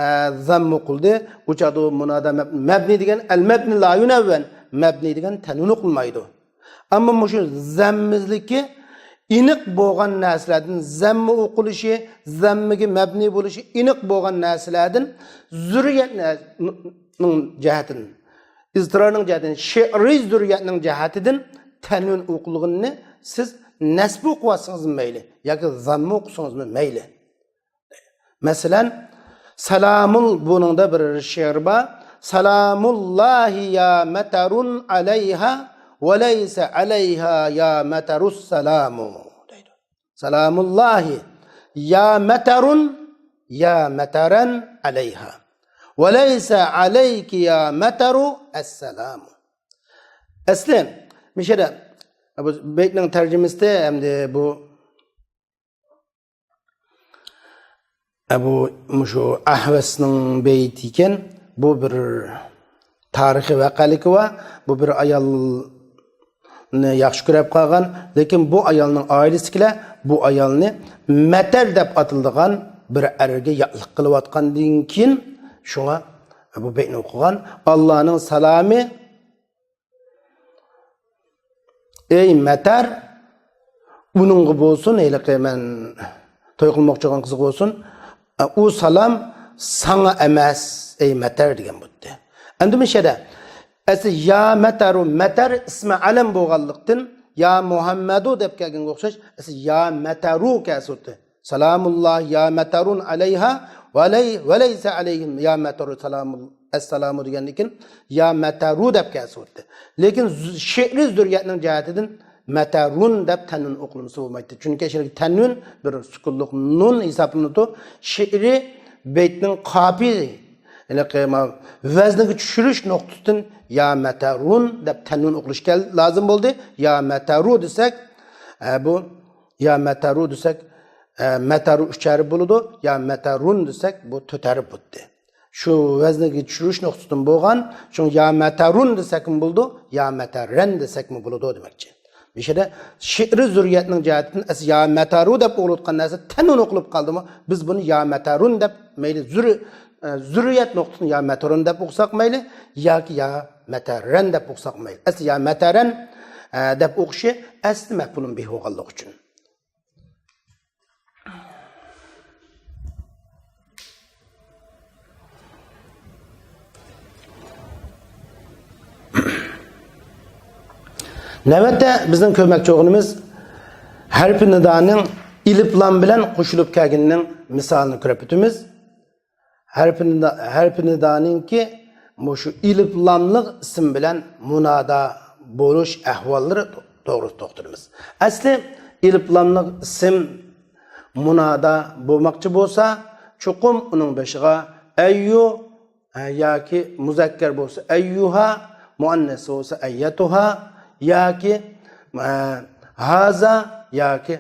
ئە، زەممە ئوقۇلدى. ئۇ چاغدا ئۇ مۇنادا مەب-، مەبنىي دېگەن، ئەل مەبنى لا يۇنەۋۋەن، مەبنىي دېگەن تەنۋىن ئوقۇلمايدۇ. ئەمما مۇشۇ زەممىلىكى ئېنىق بولغان نەرسىلەردىن، زەممە ئوقۇلۇشى، زەممىگە مەبنىي بولۇشى ئېنىق بولغان نەرسىلەردىن زۈررىيەتنىڭ جەھەتىدىن، ئىزتىرارنىڭ جەھەتىدىن، شېئىرىي زۈررىيەتنىڭ جەھەتىدىن تەنۋىن ئوقۇلغىنىنى سىز نەسب ئوقۇۋاتسىڭىزمۇ مەيلى ياكى زەممە ئوقۇسىڭىزمۇ مەيلى. مەسىلەن، سالامۇل، بۇنىڭدا بىر شېئىر بار. سالامۇللاھى يا مەتەرۇن ئەلەيھا ۋە لەيسە ئەلەيھا يا مەتەرۇس سالامۇ دەيدۇ. سالامۇللاھى يا مەتەرۇن يا مەتەرەن ئەلەيھا ۋە لەيسە ئەلەيكى يا مەتەرۇ ئەسسالامۇ. ئەسلى، مىشەدە، بۇ بەيتنىڭ تەرجىمىسىدە ئەمدى بۇ ئە، بۇ مۇشۇ ئەھۋەسنىڭ بەيتى ئىكەن. بۇ بىر تارىخىي ۋەقەلىكى بار. بۇ بىر ئايالنى ياخشى كۆرۈپ قالغان. لېكىن بۇ ئايالنىڭ ئائىلىسىدىكىلەر بۇ ئايالنى مەتەر دەپ ئاتىلىدىغان بىر ئەرگە ياتلىق قىلىۋاتقاندىن كېيىن، شۇڭا بۇ بەيتنى ئوقۇغان. ئاللانىڭ سالامى ئەي مەتەر، ئۇنىڭغا بولسۇن، ھېلىقى مەن توي قىلماقچى بولغان قىزغا بولسۇن، ئۇ سالام ساڭا ئەمەس، ئەي مەتەر دېگەن بولدى. ئەمدى مۇشۇ يەردە ئەسلى يا مەتەرۇ، مەتەر ئىسمى ئەلەم بولغانلىقتىن، يا مۇھەممەدۇ دەپ كەلگەنگە ئوخشاش، ئەسلى يا مەتەرۇ كەلسە بولدى. سالامۇللا يا مەتەرۇن ئەلەيھا ۋە لەي-، ۋە لەيسە ئەلەيھىم يا مەتەرۇ سالامۇل-، ئەسسالامۇ دېگەندىن كېيىن، يا مەتەرۇ دەپ كەلسە بولدى. لېكىن زۇ-، شېئىرىي زۈررىيەتنىڭ جەھەتىدىن مەتەرۇن دەپ تەنۋىن ئوقۇلمىسا بولمايتتى. چۈنكى شېئىرىي تەنۋىن بىر سۈكۈنلۈك نۇن ھېسابلىنىدۇ. شېئىرىي بەيتنىڭ قاپىيە، ھېلىقى ما-، ۋەزنىگە چۈشۈرۈش نۇقتىسىدىن يا مەتەرۇن دەپ تەنۋىن ئوقۇلۇش كەل-، لازىم بولدى. يا مەتەرۇ دېسەك، ئە، بۇ يا مەتەرۇ دېسەك، ئە، مەتەرۇ ئۈچ ھەرپ بولىدۇ، يا مەتەرۇن دېسەك، بۇ تۆت ھەرپ بولدى. شۇ ۋەزنىگە چۈشۈرۈش نۇقتىسىدىن بولغان، شۇڭا يا مەتەرۇن دېسەكمۇ بولىدۇ، يا مەتەرەن دېسەكمۇ بولىدۇ دېمەكچى. مۇشۇ يەردە شېئىرىي زۈررىيەتنىڭ جەھەتىدىن ئەسلى يا مەتەرۇ دەپ ئوقۇلۇۋاتقان نەرسە تەنۋىن ئوقۇلۇپ قالدىمۇ، بىز بۇنى يا مەتەرۇن دەپ، مەيلى زۈر-، ئە، زۈررىيەت نۇقتىسىدىن يا مەتەرۇن دەپ ئوقۇساق مەيلى، ياكى يا مەتەرەن دەپ ئوقۇساق مەيلى. ئەسلى يا مەتەرەن، ئە، دەپ ئوقۇشى ئەسلى مەپئۇلۇن بىھ بولغانلىقى ئۈچۈن. نۆۋەتتە بىزنىڭ كۆرمەكچى بولغىنىمىز ھەرپى نىدانىڭ ئېلىپ لام بىلەن قوشۇلۇپ كەلگىنىنىڭ مىسالىنى كۆرۈپ ئۆتىمىز. ھەرپى نىدا-، ھەرپى نىدانىڭكى مۇشۇ ئېلىپ لاملىق ئىسىم بىلەن مۇنادا بولۇش ئەھۋاللىرى توغرىسىدا توختىلىمىز. ئەسلى ئېلىپ لاملىق ئىسىم مۇنادا بولماقچى بولسا، چوقۇم ئۇنىڭ بېشىغا ئەييۇ، ئە، ياكى مۇزەككەر بولسا ئەييۇھا، مۇئەننەس بولسا ئەييەتۇھا ياكى، ئە، ھازا ياكى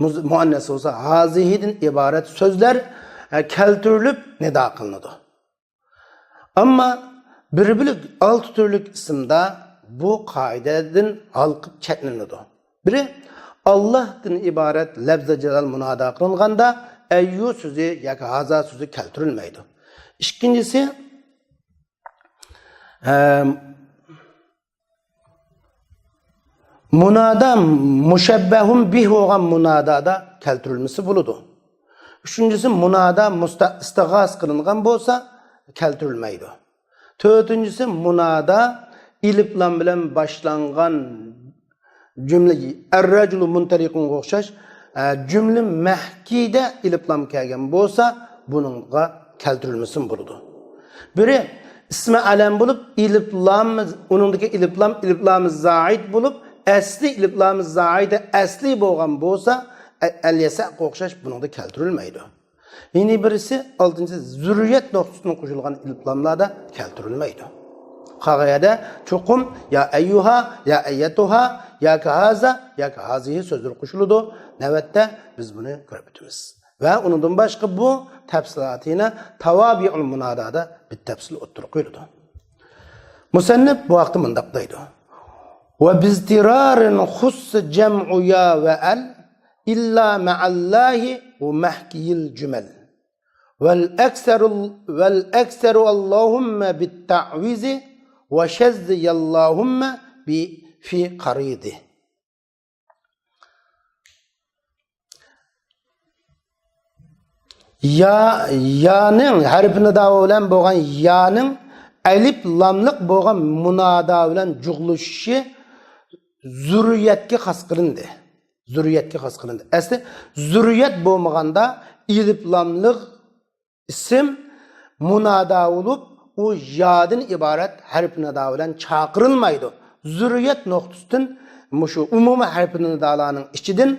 مۇز-، مۇئەننەس بولسا ھازىھىدىن ئىبارەت سۆزلەر، ئە، كەلتۈرۈلۈپ نىدا قىلىنىدۇ. ئەمما بىر بۆلەك ئالتە تۈرلۈك ئىسىمدا بۇ قائىدىدىن ھالقىپ چەتنىلىدۇ. بىرى، ئاللاھتىن ئىبارەت لەپزى جالال مۇنادا قىلىنغاندا ئەييۇ سۆزى ياكى ھازا سۆزى كەلتۈرۈلمەيدۇ. ئىككىنچىسى، ئەم، مۇنادا مۇشەببەھۇن بىھ بولغان مۇنادادا كەلتۈرۈلمىسە بولىدۇ. ئۈچىنچىسى، مۇنادا مۇستا-، ئىستىغاس قىلىنغان بولسا، كەلتۈرۈلمەيدۇ. تۆتىنچىسى، مۇنادا ئېلىپلام بىلەن باشلانغان جۈملە، ئەررەجۇلۇ مۇنتەلىقۇنغا ئوخشاش، ئە، جۈملە مەھكىدە ئېلىپلام كەلگەن بولسا، بۇنىڭغا كەلتۈرۈلمىسىمۇ بولىدۇ. بىرى، ئىسمى ئەلەم بولۇپ، ئېلىپلام، ئۇنىڭدىكى ئېلىپلام، ئېلىپلامى زائىد بولۇپ، ئەسلى ئېلىپلامى زائىدە ئەسلى بولغان بولسا، ئە-، ئەليەسەگە ئوخشاش بۇنىڭدا كەلتۈرۈلمەيدۇ. يەنە بىرسى، ئالتىنچى، زۇررىيەت نۇقتىسىدىن قوشۇلغان ئېلىپلاملاردا كەلتۈرۈلمەيدۇ. قالغان يەردە چوقۇم يا ئەييۇھا، يا ئەييەتۇھا، ياكى ھازا، ياكى ھازىھى سۆزلىرى قوشۇلىدۇ. نۆۋەتتە بىز بۇنى كۆرۈپ ئۆتىمىز. ۋە ئۇنىڭدىن باشقا بۇ تەپسىلاتىنى تاۋابىئۇل مۇنادادا بىتەپسىل ئوتتۇرىغا قويۇلىدۇ. مۇسەننىپ بۇ ھەقتە مۇنداق دەيدۇ: «وباضطرار خص جمع يا وأل إلا مع الله ومحكي الجمل. والأكثر، والأكثر اللهم بالتعويذ وشذ يا اللهم ب-، في قريض.» يا، يانىڭ، ھەرپى نىدا بىلەن بولغان يانىڭ ئەلىپ لاملىق بولغان مۇنادا بىلەن جۇغلىشىشى زۇررىيەتكە خاس قىلىندى. زۇررىيەتكە خاس قىلىندى. ئەسلى زۇررىيەت بولمىغاندا ئېلىپ لاملىق ئىسىم مۇنادا بولۇپ، ئۇ يادىن ئىبارەت ھەرپى نىدا بىلەن چاقىرىلمايدۇ. زۇررىيەت نۇقتىسىدىن مۇشۇ ئومۇمىي ھەرپى نىدالارنىڭ ئىچىدىن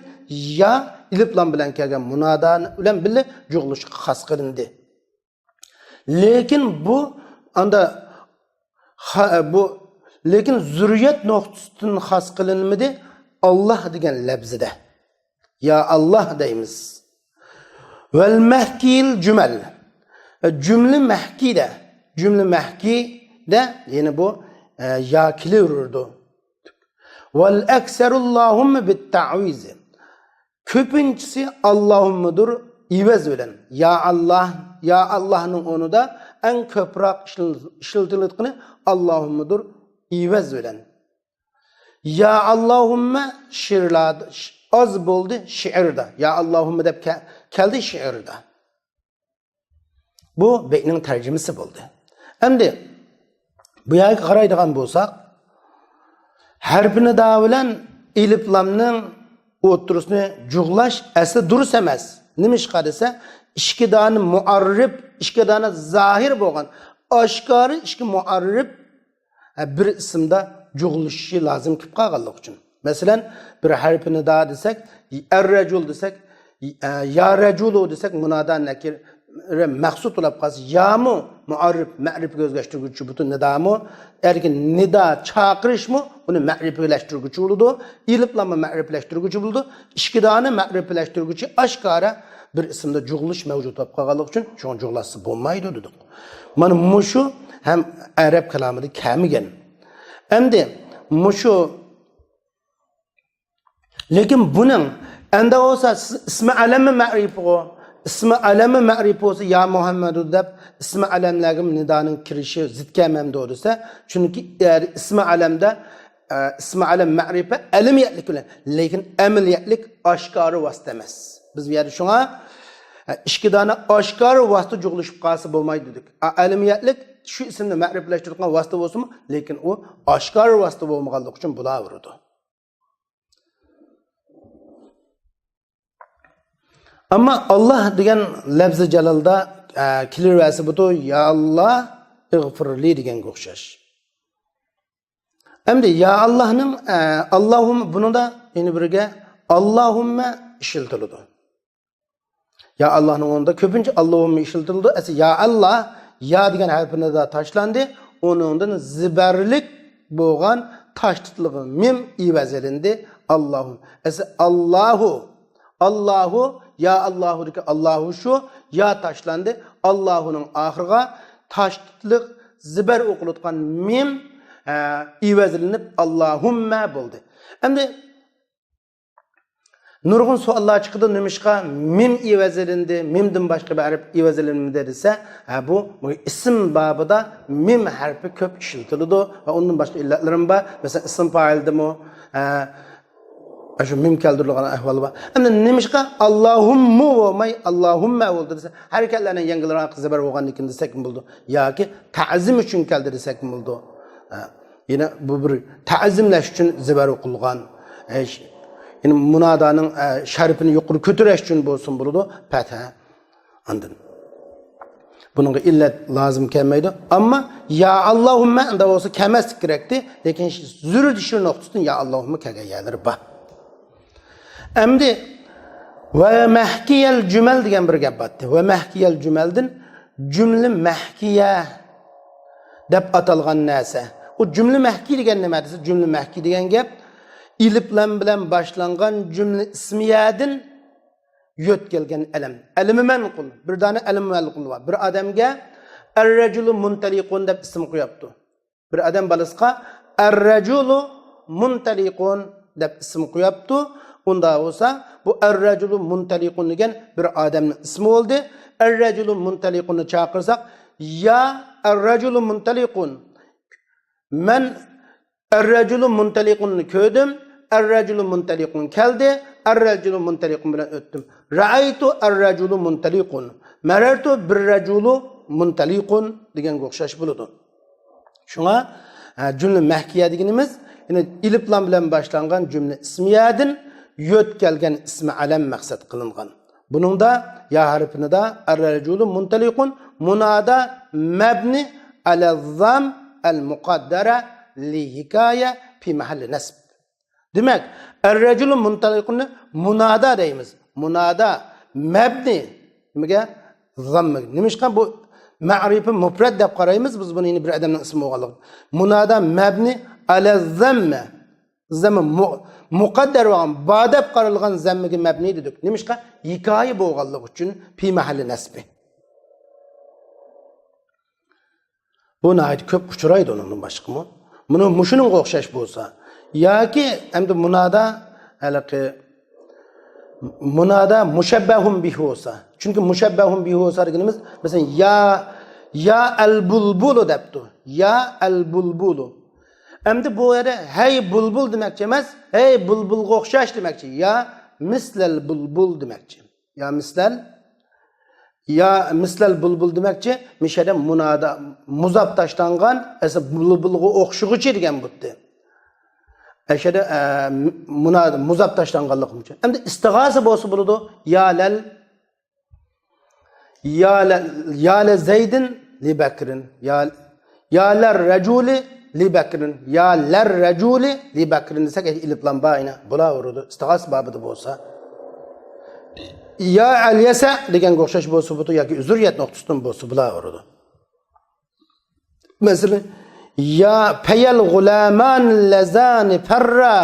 يا ئېلىپلام بىلەن كەلگەن مۇنادا بىلەن بىللە جۇغلىشىشقا خاس قىلىندى. لېكىن بۇ ئاندا خا-، بۇ، لېكىن زۇررىيەت نۇقتىسىدىن خاس قىلىنمىدى، ئاللا دېگەن لەپزىدە. يا ئاللا دەيمىز. ۋەل مەھكىل جۈمەل. جۈملە مەھكىدە. جۈملە مەھكىدە، يەنى بۇ، ئە، يا كېلىۋېرىدۇ. ۋەل ئەكسەرۇللاھۇممە بىت تەئۋىزى. كۆپىنچىسى ئاللاھۇممىدۇر ئىۋەز بىلەن. يا ئاللا، يا ئاللانىڭ ئورنىدا ئەڭ كۆپرەك ئىشلىتىل-، ئىشلىتىلىۋاتقىنى ئاللاھۇممىدۇر ئىۋەز بىلەن. يا ئاللاھۇممە شېئىرلاردا ئاز بولدى، شېئىردا. يا ئاللاھۇممە دەپ كە-، كەلدى شېئىردا. بۇ بەيتنىڭ تەرجىمىسى بولدى. ئەمدى بۇ يەرگە قارايدىغان بولساق، ھەرپى نىدا بىلەن ئېلىپلامنىڭ ئوتتۇرىسىنى جۇغلاش ئەسلى دۇرۇس ئەمەس. نېمىشقا دېسە، ئىككى دانە مۇئەررىپ، ئىككى دانە زاھىر بولغان، ئاشكارا ئىككى مۇئەررىپ ھە، بىر ئىسىمدا جۇغلىشىشى لازىم كېلىپ قالغانلىقى ئۈچۈن. مەسىلەن، بىر ھەرپى نىدا دېسەك، ئەررەجۇل دېسەك، يا رەجۇلۇ دېسەك، مۇنادا نەكىرە مەخسۇس بولۇپ قالسا، يامۇ مۇئەررىپ، مەرىپىگە ئۆزلەشتۈرگۈچى بۇ نىدامۇ، ئەركىن نىدا چاقىرىشمۇ ئۇنى مەرىپىلەشتۈرگۈچى بولىدۇ. ئېلىپلاممۇ مەرىپىلەشتۈرگۈچى بولىدۇ. ئىككى دانە مەرىپىلەشتۈرگۈچى ئاشكارا بىر ئىسىمدا جۇغلىشىش مەۋجۇت بولۇپ قالغانلىقى ئۈچۈن شۇڭا جۇغلاتسا بولمايدۇ دېدۇق. مانا مۇشۇ ھەم ئەرەب كالامىدا كەلمىگەن. ئەمدى مۇشۇ، لېكىن بۇنىڭ ئەمدى بولسا ئىسمى ئەلەممۇ مەرىپىغۇ، ئىسمى ئەلەممۇ مەرىپە بولسا يا مۇھەممەدۇ دەپ ئىسمى ئەلەملەرگە نىدانىڭ كىرىشى زىت كەلمەمدۇ دېسە، چۈنكى ئىسمى ئەلەمدە ئە، ئىسمى ئەلەم مەرىپە ئەلىمىيەتلىك بىلەن، لېكىن ئەمەلىيەتلىك ئاشكارا ۋاسىتە ئەمەس. بىز بۇ يەردە شۇڭا، ئە، ئىككى دانە ئاشكارا ۋاسىتە جۇغلىشىپ قالسا بولمايدۇ دېدۇق. ئە، ئەلىمىيەتلىك شۇ ئىسىمنى مەرىپىلەشتۈرىدىغان ۋاسىتە بولسىمۇ، لېكىن ئۇ ئاشكارا ۋاسىتە بولمىغانلىقى ئۈچۈن بولاۋېرىدۇ. ئەمما ئاللا دېگەن لەپزى جالالدا، ئە، كېلىۋەرسە بۇ، يا ئاللا، ئىغفىرلى دېگەنگە ئوخشاش. ئەمدى يا ئاللانىڭ، ئە، ئاللاھۇممە، بۇنىڭدا يەنە بىرگە ئاللاھۇممە ئىشلىتىلىدۇ. يا ئاللانىڭ ئورنىدا كۆپىنچە ئاللاھۇممە ئىشلىتىلىدۇ. ئەسلى يا ئاللا، يا دېگەن ھەرپى نىدا تاشلاندى. ئۇنىڭدىن زىبەرلىك بولغان تاشتىتلىق مىم ئىۋەز ئېلىندى. ئاللاھۇم. ئەسلى ئاللاھۇ. ئاللاھۇ، يا ئاللاھۇدىكى ئاللاھۇ شۇ، يا تاشلاندى. ئاللاھۇنىڭ ئاخىرىغا تاشتىتلىق زىبەر ئوقۇلۇۋاتقان مىم، ئە، ئىۋەزلىنىپ ئاللاھۇممە بولدى. ئەمدى نۇرغۇن سوئاللار چىقىدۇ، نېمىشقا مىم ئىۋەزلىندى، مىمدىن باشقا بىر ھەرپ ئىۋەزلىنمىدى دېسە، ھە، بۇ، بۇ ئىسىم بابىدا مىم ھەرپى كۆپ ئىشلىتىلىدۇ ۋە ئۇندىن باشقا ئىللەتلىرىمۇ بار. مەسىلەن، ئىسىم پائىلدىمۇ، ئە، ئاشۇ مىم كەلتۈرۈلگەن ئەھۋال بار. ئەمدى نېمىشقا ئاللاھۇممۇ بولماي، ئاللاھۇممە بولدى دېسە، ھەرىكەتلەرنىڭ يەڭگىلراق زەبەر بولغاندىن كېيىن دېسەكمۇ بولىدۇ. ياكى تەزىم ئۈچۈن كەلدى دېسەكمۇ بولىدۇ. ھە. يەنە بۇ بىر تەزىملەش ئۈچۈن زەبەر ئوقۇلغان. ئە، ش-، يەنى مۇنادانىڭ، ئە، شەرىپىنى يۇقىرى كۆتۈرۈش ئۈچۈن بولسۇن بولىدۇ. پەتھە. ئاندىن بۇنىڭغا ئىللەت لازىم كەلمەيدۇ. ئەمما يا ئاللاھۇممە ئەمدى بولسا كەلمەسلىك كېرەكتى. لېكىن زۆرۈر دېيىش نۇقتىسىدىن يا ئاللاھۇممە كەلگەن يەرلىرى بار. ئەمدى ۋە مەھكىيەل جۈمەل دېگەن بىر گەپ بارتتى. ۋە مەھكىيەل جۈمەلدىن جۈملە مەھكىيە دەپ ئاتالغان نەرسە. ئۇ جۈملە مەھكىي دېگەن نېمە دېسە، جۈملە مەھكىي دېگەن گەپ ئېلىپلام بىلەن باشلانغان جۈملە ئىسمىيەدىن يۆتكەلگەن ئەلەم. ئەلىمى مەنقۇل. بىر دانە ئەلىمى مەنقۇل بار. بىر ئادەمگە ئەررەجۇلۇ مۇنتەلىقۇن دەپ ئىسىم قوياپتۇ. بىر ئادەم بالىسىغا ئەررەجۇلۇ مۇنتەلىقۇن دەپ ئىسىم قوياپتۇ. ئۇندا بولسا بۇ ئەررەجۇلۇ مۇنتەلىقۇن دېگەن بىر ئادەمنىڭ ئىسمى بولدى. ئەررەجۇلۇ مۇنتەلىقۇننى چاقىرساق، يا ئەررەجۇلۇ مۇنتەلىقۇن. مەن ئەررەجۇلۇ مۇنتەلىقۇننى كۆردۈم. ئەررەجۇلۇ مۇنتەلىقۇن كەلدى. ئەررەجۇلۇ مۇنتەلىقۇن بىلەن ئۆتتۈم. رەئەيتۇ ئەررەجۇلۇ مۇنتەلىقۇن. مەرەرتۇ بىررەجۇلۇ مۇنتەلىقۇن دېگەنگە ئوخشاش بولىدۇ. شۇڭا، ھە، جۈملە مەھكىيە دېگىنىمىز، يەنى ئېلىپلام بىلەن باشلانغان جۈملە ئىسمىيەدىن يۆتكەلگەن ئىسمى ئەلەم مەقسەت قىلىنغان. بۇنىڭدا يا ھەرپىنىدا ئەررەجۇلۇ مۇنتەلىقۇن مۇنادا مەبنى ئەلەززام ئەل مۇقەددەرە لىھىكايە پى مەھەللى نەسب. دېمەك، ئەررەجۇلۇ مۇنتەلىقۇننى مۇنادا دەيمىز. مۇنادا مەبنى نېمىگە؟ زاممىگە. نېمىشقا بۇ مەرىپە مۇپرەت دەپ قارايمىز بىز بۇنى، يەنى بىر ئادەمنىڭ ئىسمى بولغانلىقى. مۇنادا مەبنى ئەلەززەممە. زەممە مۇ-، مۇقەددەر بولغان، با دەپ قارالغان زەممىگە مەبنى دېدۇق. نېمىشقا؟ ھېكايە بولغانلىقى ئۈچۈن پى مەھەللى نەسبى. بۇ ناھايىتى كۆپ ئۇچرايدۇ ئۇنىڭدىن باشقىمۇ. مۇنۇ مۇشۇنىڭغا ئوخشاش بولسا. ياكى ئەمدى مۇنادا، ھېلىقى مۇنادا مۇشەببەھۇن بىھى بولسا. چۈنكى مۇشەببەھۇن بىھى بولسا دېگىنىمىز، مەسىلەن، يا، يا ئەل بۇلبۇلۇ دەپتۇ. يا ئەل بۇلبۇلۇ. ئەمدى بۇ يەردە ھەي بۇلبۇل دېمەكچى ئەمەس، ھەي بۇلبۇلغا ئوخشاش دېمەكچى. يا مىسلەل بۇلبۇل دېمەكچى. يا مىسلەل، يا مىسلەل بۇلبۇل دېمەكچى. مىشەدە مۇنادا مۇزاپ تاشلانغان، ئەسلى بۇلبۇلغا ئوخشىغۇچى دېگەن بۇتتى. ئەشەدە، ئە، مۇنادا مۇزاپ تاشلانغانلىقى ئۈچۈن. ئەمدى ئىستىغاسە بولسا بولىدۇ. يا لەل، يا لە، يا لە زەيدىن لى بەكرىن. يا، يا لەر رەجۇلى لى بەكرىن. يا لەر رەجۇلى لى بەكرىن دېسەك، ئېلىپلام بار يەنە. بۇلاۋۇرىدۇ. ئىستىغاسە بابىدا بولسا. يا ئەليەسە دېگەنگە ئوخشاش بولسا بولىدۇ ياكى ئۈزرىيەت نۇقتىسىدىن بولسا بۇلاۋۇرىدۇ. مەسىلەن، يا پەيەل غۇلامانىللەزانى فەررا،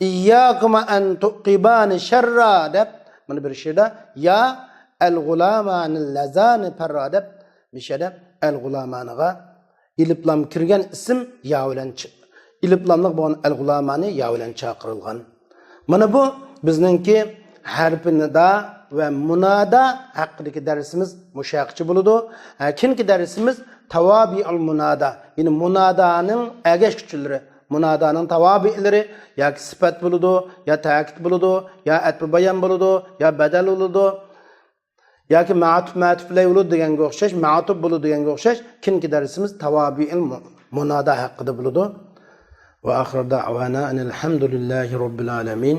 ئىيياكۇما ئەن تۇقىبانى شەررا دەپ، مانا بىر شېئىردا يا ئەل غۇلامانىللەزانى فەررا دەپ، مىشەدە ئەل غۇلامانىغا ئېلىپلام كىرگەن ئىسىم يا بىلەن چى-، ئېلىپلاملىق بولغان ئەل غۇلامانى يا بىلەن چاقىرىلغان. مانا بۇ بىزنىڭكى ھەرپى نىدا ۋە مۇنادا ھەققىدىكى دەرسىمىز مۇشۇ ھەققىچە بولىدۇ. ھە، كېيىنكى دەرسىمىز تاۋابىئۇل مۇنادا، يەنى مۇنادانىڭ ئەگەشكۈچىلىرى، مۇنادانىڭ تاۋابىئلىرى ياكى سۈپەت بولىدۇ، يا تەكىت بولىدۇ، يا ئەتپى بايان بولىدۇ، يا بەدەل بولىدۇ. ياكى مەتۇپ، مەتۇپ لەي بولىدۇ دېگەنگە ئوخشاش، مەتۇپ بولىدۇ دېگەنگە ئوخشاش، كېيىنكى دەرسىمىز تاۋابىئىل مۇ-، مۇنادا ھەققىدە بولىدۇ. ۋە ئاخىر دەئۋانا ئەنىل ھەمدۇلىللاھى رەببىل ئالەمىن.